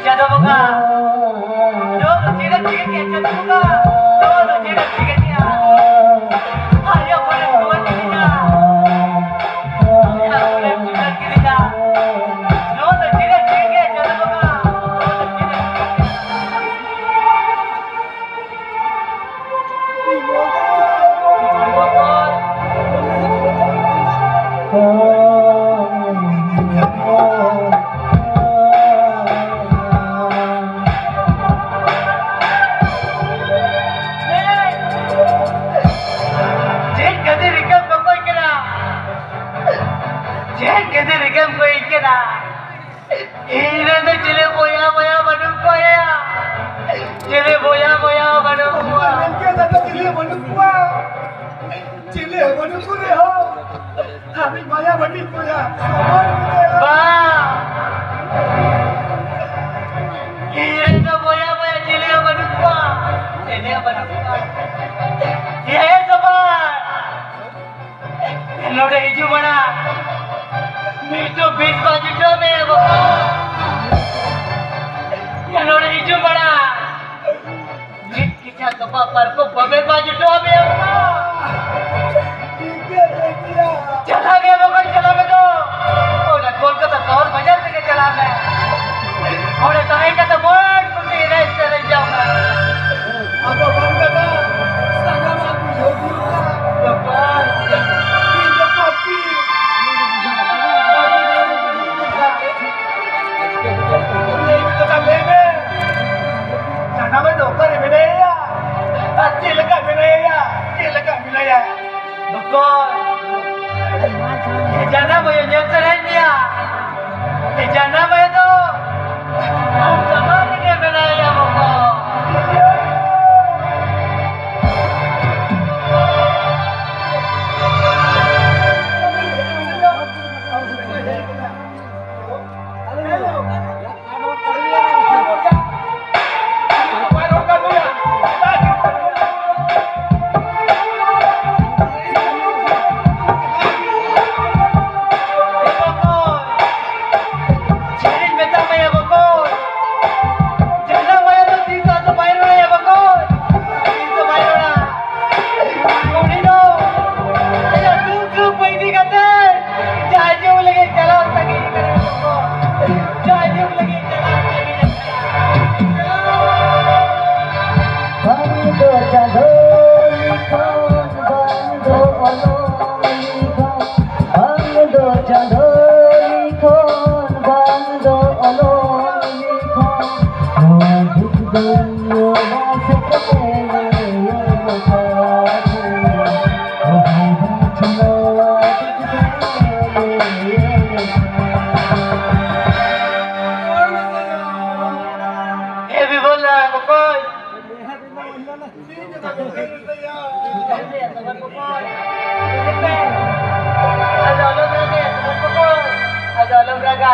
ᱪᱟᱸᱫᱚ ᱵᱚᱸᱜᱟ, ᱱᱚᱣᱟ ᱫᱚ ᱪᱮᱫ ᱮᱢ ᱪᱤᱠᱟᱹ ᱠᱮᱫ ᱪᱟᱸᱫᱚ ᱵᱚᱸᱜᱟ? ᱱᱚᱣᱟ ᱫᱚ ᱪᱮᱫ ᱮᱢ ᱪᱤᱠᱟᱹ ᱠᱮᱫᱼᱟ? ᱟᱭᱳ ᱵᱚᱞᱮ ᱨᱩᱣᱟᱹᱲ ᱠᱤᱫᱤᱧᱟ᱾ ᱟᱭᱳ ᱵᱚᱞᱮ ᱨᱩᱣᱟᱹᱲ ᱠᱤᱫᱤᱧᱟ᱾ ᱱᱚᱣᱟ ᱫᱚ ᱪᱮᱫ ᱮᱢ ᱪᱤᱠᱟᱹ ᱠᱮᱫᱼᱟ ᱪᱟᱸᱫᱚ ᱵᱚᱸᱜᱟ? ᱱᱚᱣᱟ ᱫᱚ ᱪᱮᱫ ᱮᱢ ᱪᱤᱠᱟᱹ ᱠᱮᱫᱼᱟ? ᱪᱮᱫ ᱠᱷᱟᱹᱛᱤᱨ ᱨᱤᱠᱟᱹᱢ ᱠᱚᱠᱚᱭ ᱠᱟᱱᱟ? ᱪᱮᱫ ᱠᱷᱟᱹᱛᱤᱨ ᱨᱤᱠᱟᱹᱢ ᱠᱚᱭ ᱠᱟᱱᱟ? ᱤᱧ ᱨᱮᱱ ᱫᱚ ᱪᱤᱞᱤ ᱵᱚᱭᱦᱟ ᱵᱚᱭᱦᱟ ᱵᱟᱹᱱᱩᱜ ᱠᱚᱣᱟ ᱭᱟ᱾ ᱪᱤᱞᱤ ᱵᱚᱭᱦᱟ ᱵᱚᱭᱦᱟ ᱵᱟᱹᱱᱩᱜ ᱠᱚᱣᱟ᱾ ᱢᱮᱱᱠᱮᱫ ᱫᱟᱫᱟ ᱪᱤᱞᱤ ᱦᱚᱸ ᱵᱟᱹᱱᱩᱜ ᱠᱚᱣᱟ᱾ ᱪᱤᱞᱤ ᱦᱚᱸ ᱵᱟᱹᱱᱩᱜ ᱠᱚ ᱨᱮᱦᱚᱸ ᱟᱢᱤᱡ ᱢᱟᱭᱟ ᱵᱟᱹᱴᱤ ᱵᱚᱭᱦᱟ ᱥᱚᱢᱟᱱ ᱢᱮᱱᱟᱭᱟ᱾ ᱵᱟ᱾ ᱤᱧ ᱨᱮᱱ ᱫᱚ ᱵᱚᱭᱦᱟ ᱵᱚᱭᱦᱟ ᱪᱤᱞᱤ ᱦᱚᱸ ᱵᱟᱹᱱᱩᱜ ᱠᱚᱣᱟ᱾ ᱪᱤᱞᱤ ᱦᱚᱸ ᱵᱟᱹᱱᱩᱜ ᱠᱚᱣᱟ᱾ ᱮ ᱥᱚᱢᱟᱱ᱾ ᱱᱚᱰᱮ ᱦᱤᱡᱩᱜ ᱢᱟᱲᱟᱝ ᱢᱤᱫᱴᱩ ᱵᱤᱥ ᱵᱟᱡᱮ ᱦᱚᱴᱚ ᱢᱮ ᱵᱟᱵᱟ᱾ ᱱᱚᱰᱮ ᱦᱤᱡᱩᱜ ᱢᱟᱲᱟᱝ ᱢᱤᱫ ᱠᱤᱪᱷᱟ ᱛᱚᱯᱟ ᱯᱟᱨᱠᱚᱢ ᱵᱟᱵᱮᱨ ᱵᱟᱡᱮ ᱦᱚᱴᱚ ᱢᱮ ᱵᱟᱵᱟ᱾ ᱪᱟᱞᱟᱜ ᱢᱮ ᱵᱟᱵᱟ, ᱪᱟᱞᱟᱜ ᱢᱮ ᱫᱚ᱾ ᱚᱱᱟ ᱠᱳᱞᱠᱟᱛᱟ ᱥᱚᱦᱚᱨ ᱵᱟᱡᱟᱨ ᱛᱮᱜᱮ ᱪᱟᱞᱟᱜ ᱢᱮ᱾ ᱚᱸᱰᱮ ᱛᱟᱦᱮᱸ ᱠᱟᱛᱮ ᱢᱚᱡᱽ ᱠᱩᱥᱤ ᱮᱱᱮᱡ ᱥᱮᱨᱮᱧ ᱡᱚᱝ ᱢᱮ᱾ ᱟᱫᱚ ᱵᱟᱝ ᱠᱟᱛᱷᱟ, ᱥᱟᱱᱟᱢᱟᱜ ᱵᱩᱡᱷᱟᱹᱣ ᱦᱩᱭᱩᱜᱼᱟ᱾ ᱵᱟᱵᱟ᱾ ᱤᱧ ᱫᱚ ᱯᱟᱯᱤ᱾ ᱯᱟᱯᱤ ᱫᱚ ᱵᱟᱹᱧ ᱵᱩᱡᱷᱟᱹᱣ ᱠᱮᱫᱟ᱾ ᱞᱟᱹᱭ ᱢᱮ ᱫᱟᱫᱟ, ᱞᱟᱹᱭ ᱢᱮ᱾ ᱥᱟᱱᱟᱢᱟᱜ ᱫᱚ ᱚᱠᱟᱨᱮ ᱢᱮᱱᱟᱭᱟ? ᱟᱨ ᱪᱮᱫ ᱞᱮᱠᱟ ᱢᱮᱱᱟᱭᱟ? ᱪᱮᱫ ᱞᱮᱠᱟ ᱢᱮᱱᱟᱭᱟ? ᱵᱚᱠᱚᱧ, ᱮ ᱡᱟᱱᱟᱢ ᱟᱭᱳ ᱧᱮᱞ ᱥᱟᱱᱟᱭᱮᱫ ᱢᱮᱭᱟ? ᱮ ᱡᱟᱱᱟᱢ ᱟᱭᱳ ᱫᱚ ᱟᱢ ᱥᱟᱢᱟᱝ ᱨᱮᱜᱮ ᱢᱮᱱᱟᱭᱟ ᱵᱚᱠᱚᱧ᱾ ᱪᱟᱸᱫᱚ ᱞᱤᱠᱷᱚᱱ ᱵᱟᱝ ᱫᱚ ᱚᱱᱚᱞ ᱞᱤᱠᱷᱚᱱ, ᱵᱟᱝ ᱫᱚ ᱪᱟᱸᱫᱚ ᱞᱤᱠᱷᱚᱱ ᱵᱟᱝ ᱫᱚ ᱚᱱᱚᱞ ᱞᱤᱠᱷᱚᱱ, ᱱᱚᱣᱟ ᱫᱩᱠ ᱫᱚ ᱱᱚᱣᱟ ᱥᱮᱫ ᱛᱮ ᱞᱟᱹᱭ ᱟᱠᱟᱫ᱾ ᱮ ᱵᱤᱵᱚᱞᱟ, ᱚᱠᱚᱭ? ᱟᱫᱚ ᱟᱞᱚᱢ ᱨᱟᱜᱟ, ᱟᱫᱚ ᱟᱞᱚᱢ ᱨᱟᱜᱟ᱾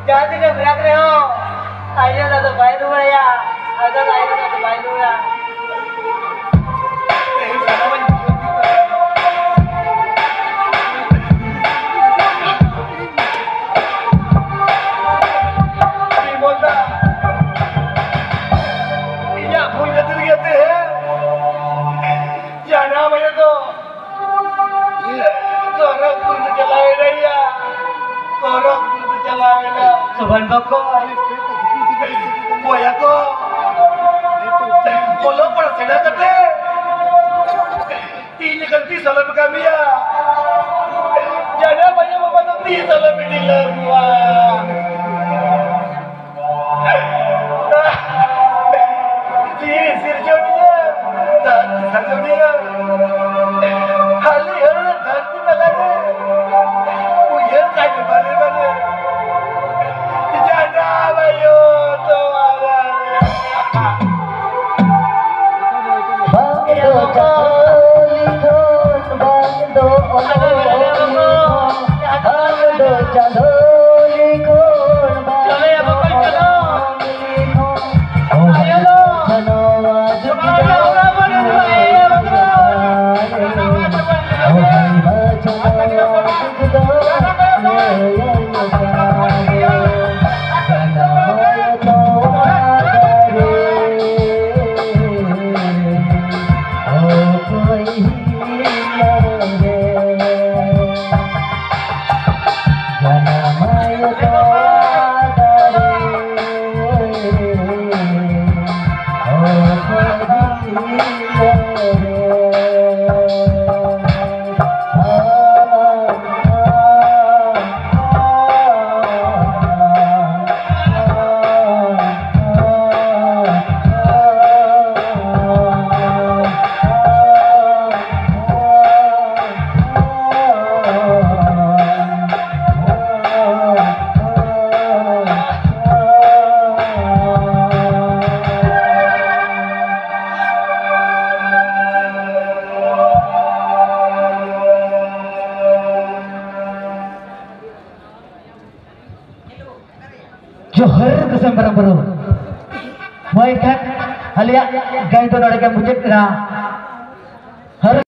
ᱡᱟᱦᱟᱸ ᱛᱤᱱᱟᱹᱜ ᱮᱢ ᱨᱟᱜᱽ ᱨᱮᱦᱚᱸ, ᱟᱭᱳ ᱫᱟᱫᱟ ᱵᱟᱭ ᱨᱩᱣᱟᱹᱲᱟ᱾ ᱟᱫᱚ ᱟᱭᱳ ᱫᱟᱫᱟ ᱵᱟᱭ ᱨᱩᱣᱟᱹᱲᱟ᱾ ᱤᱧᱟᱹᱜ ᱵᱷᱩᱞ ᱠᱷᱟᱹᱛᱤᱨ ᱜᱮ ᱛᱮᱦᱮᱧ ᱡᱟᱱᱟᱢ ᱟᱭᱳ ᱫᱚ ᱥᱚᱨᱚᱜᱽᱯᱩᱨ ᱛᱮ ᱪᱟᱞᱟᱣ ᱮᱱᱟᱭᱟ᱾ ᱥᱚᱨᱚᱜᱽᱯᱩᱨ ᱛᱮ ᱪᱟᱞᱟᱣ ᱮᱱᱟ᱾ ᱥᱚᱵᱷᱟᱱ ᱵᱟᱠᱚ᱾ ᱵᱚᱭᱦᱟ ᱠᱚ, ᱚᱞᱚᱜ ᱯᱟᱲᱦᱟᱜ ᱥᱮᱬᱟ ᱠᱟᱛᱮ ᱛᱤᱱ ᱞᱮᱠᱟᱱ ᱛᱤᱥ ᱟᱞᱚᱯᱮ ᱠᱟᱹᱢᱤᱭᱟ᱾ ᱡᱟᱱᱟᱢ ᱟᱭᱳ ᱵᱟᱵᱟ ᱫᱚ ᱛᱤᱥ ᱟᱞᱚᱯᱮ ᱰᱷᱤᱞᱟᱹᱣ ᱠᱚᱣᱟ᱾ ᱡᱤᱣᱤ ᱥᱤᱨᱡᱚᱱᱤᱭᱟᱹ, ᱫᱷᱟᱹᱨᱛᱤ ᱥᱤᱨᱡᱚᱱᱤᱭᱟᱹ, ᱦᱟᱹᱞᱤ ᱦᱟᱹᱨᱭᱟᱹᱲ ᱫᱷᱟᱹᱨᱛᱤ ᱛᱟᱞᱟᱨᱮ ᱩᱭᱦᱟᱹᱨ ᱠᱟᱭ ᱢᱮ ᱵᱟᱨᱮ ᱵᱟᱨᱮ᱾ ᱡᱟᱱᱟᱢ ᱟᱭᱳ ᱛᱚᱣᱟ ᱨᱮ᱾ ᱵᱟᱝ ᱫᱚ ᱪᱟᱸᱫᱚ ᱞᱤᱠᱷᱚᱱ, ᱵᱟᱝ ᱫᱚ ᱚᱱᱚᱞ ᱞᱤᱠᱷᱚᱱ, ᱵᱟᱝ ᱫᱚ ᱪᱟᱸᱫᱚ ᱞᱤᱠᱷᱚᱱ, ᱵᱟᱝ ᱫᱚ ᱚᱱᱚᱞ ᱞᱤᱠᱷᱚᱱ᱾ ᱚᱱᱟ ᱫᱚ ᱥᱟᱱᱟᱢᱟ ᱡᱩᱜᱽ ᱫᱚ ᱡᱚᱦᱟᱨ ᱜᱮ ᱥᱟᱱᱟᱢ ᱢᱟᱨᱟᱝ ᱵᱩᱨᱩ᱾ ᱢᱟ ᱮᱱᱠᱷᱟᱱ ᱟᱞᱮᱭᱟᱜ ᱜᱟᱭᱟᱱ ᱫᱚ ᱱᱚᱰᱮ ᱜᱮ ᱢᱩᱪᱟᱹᱫ ᱮᱱᱟ᱾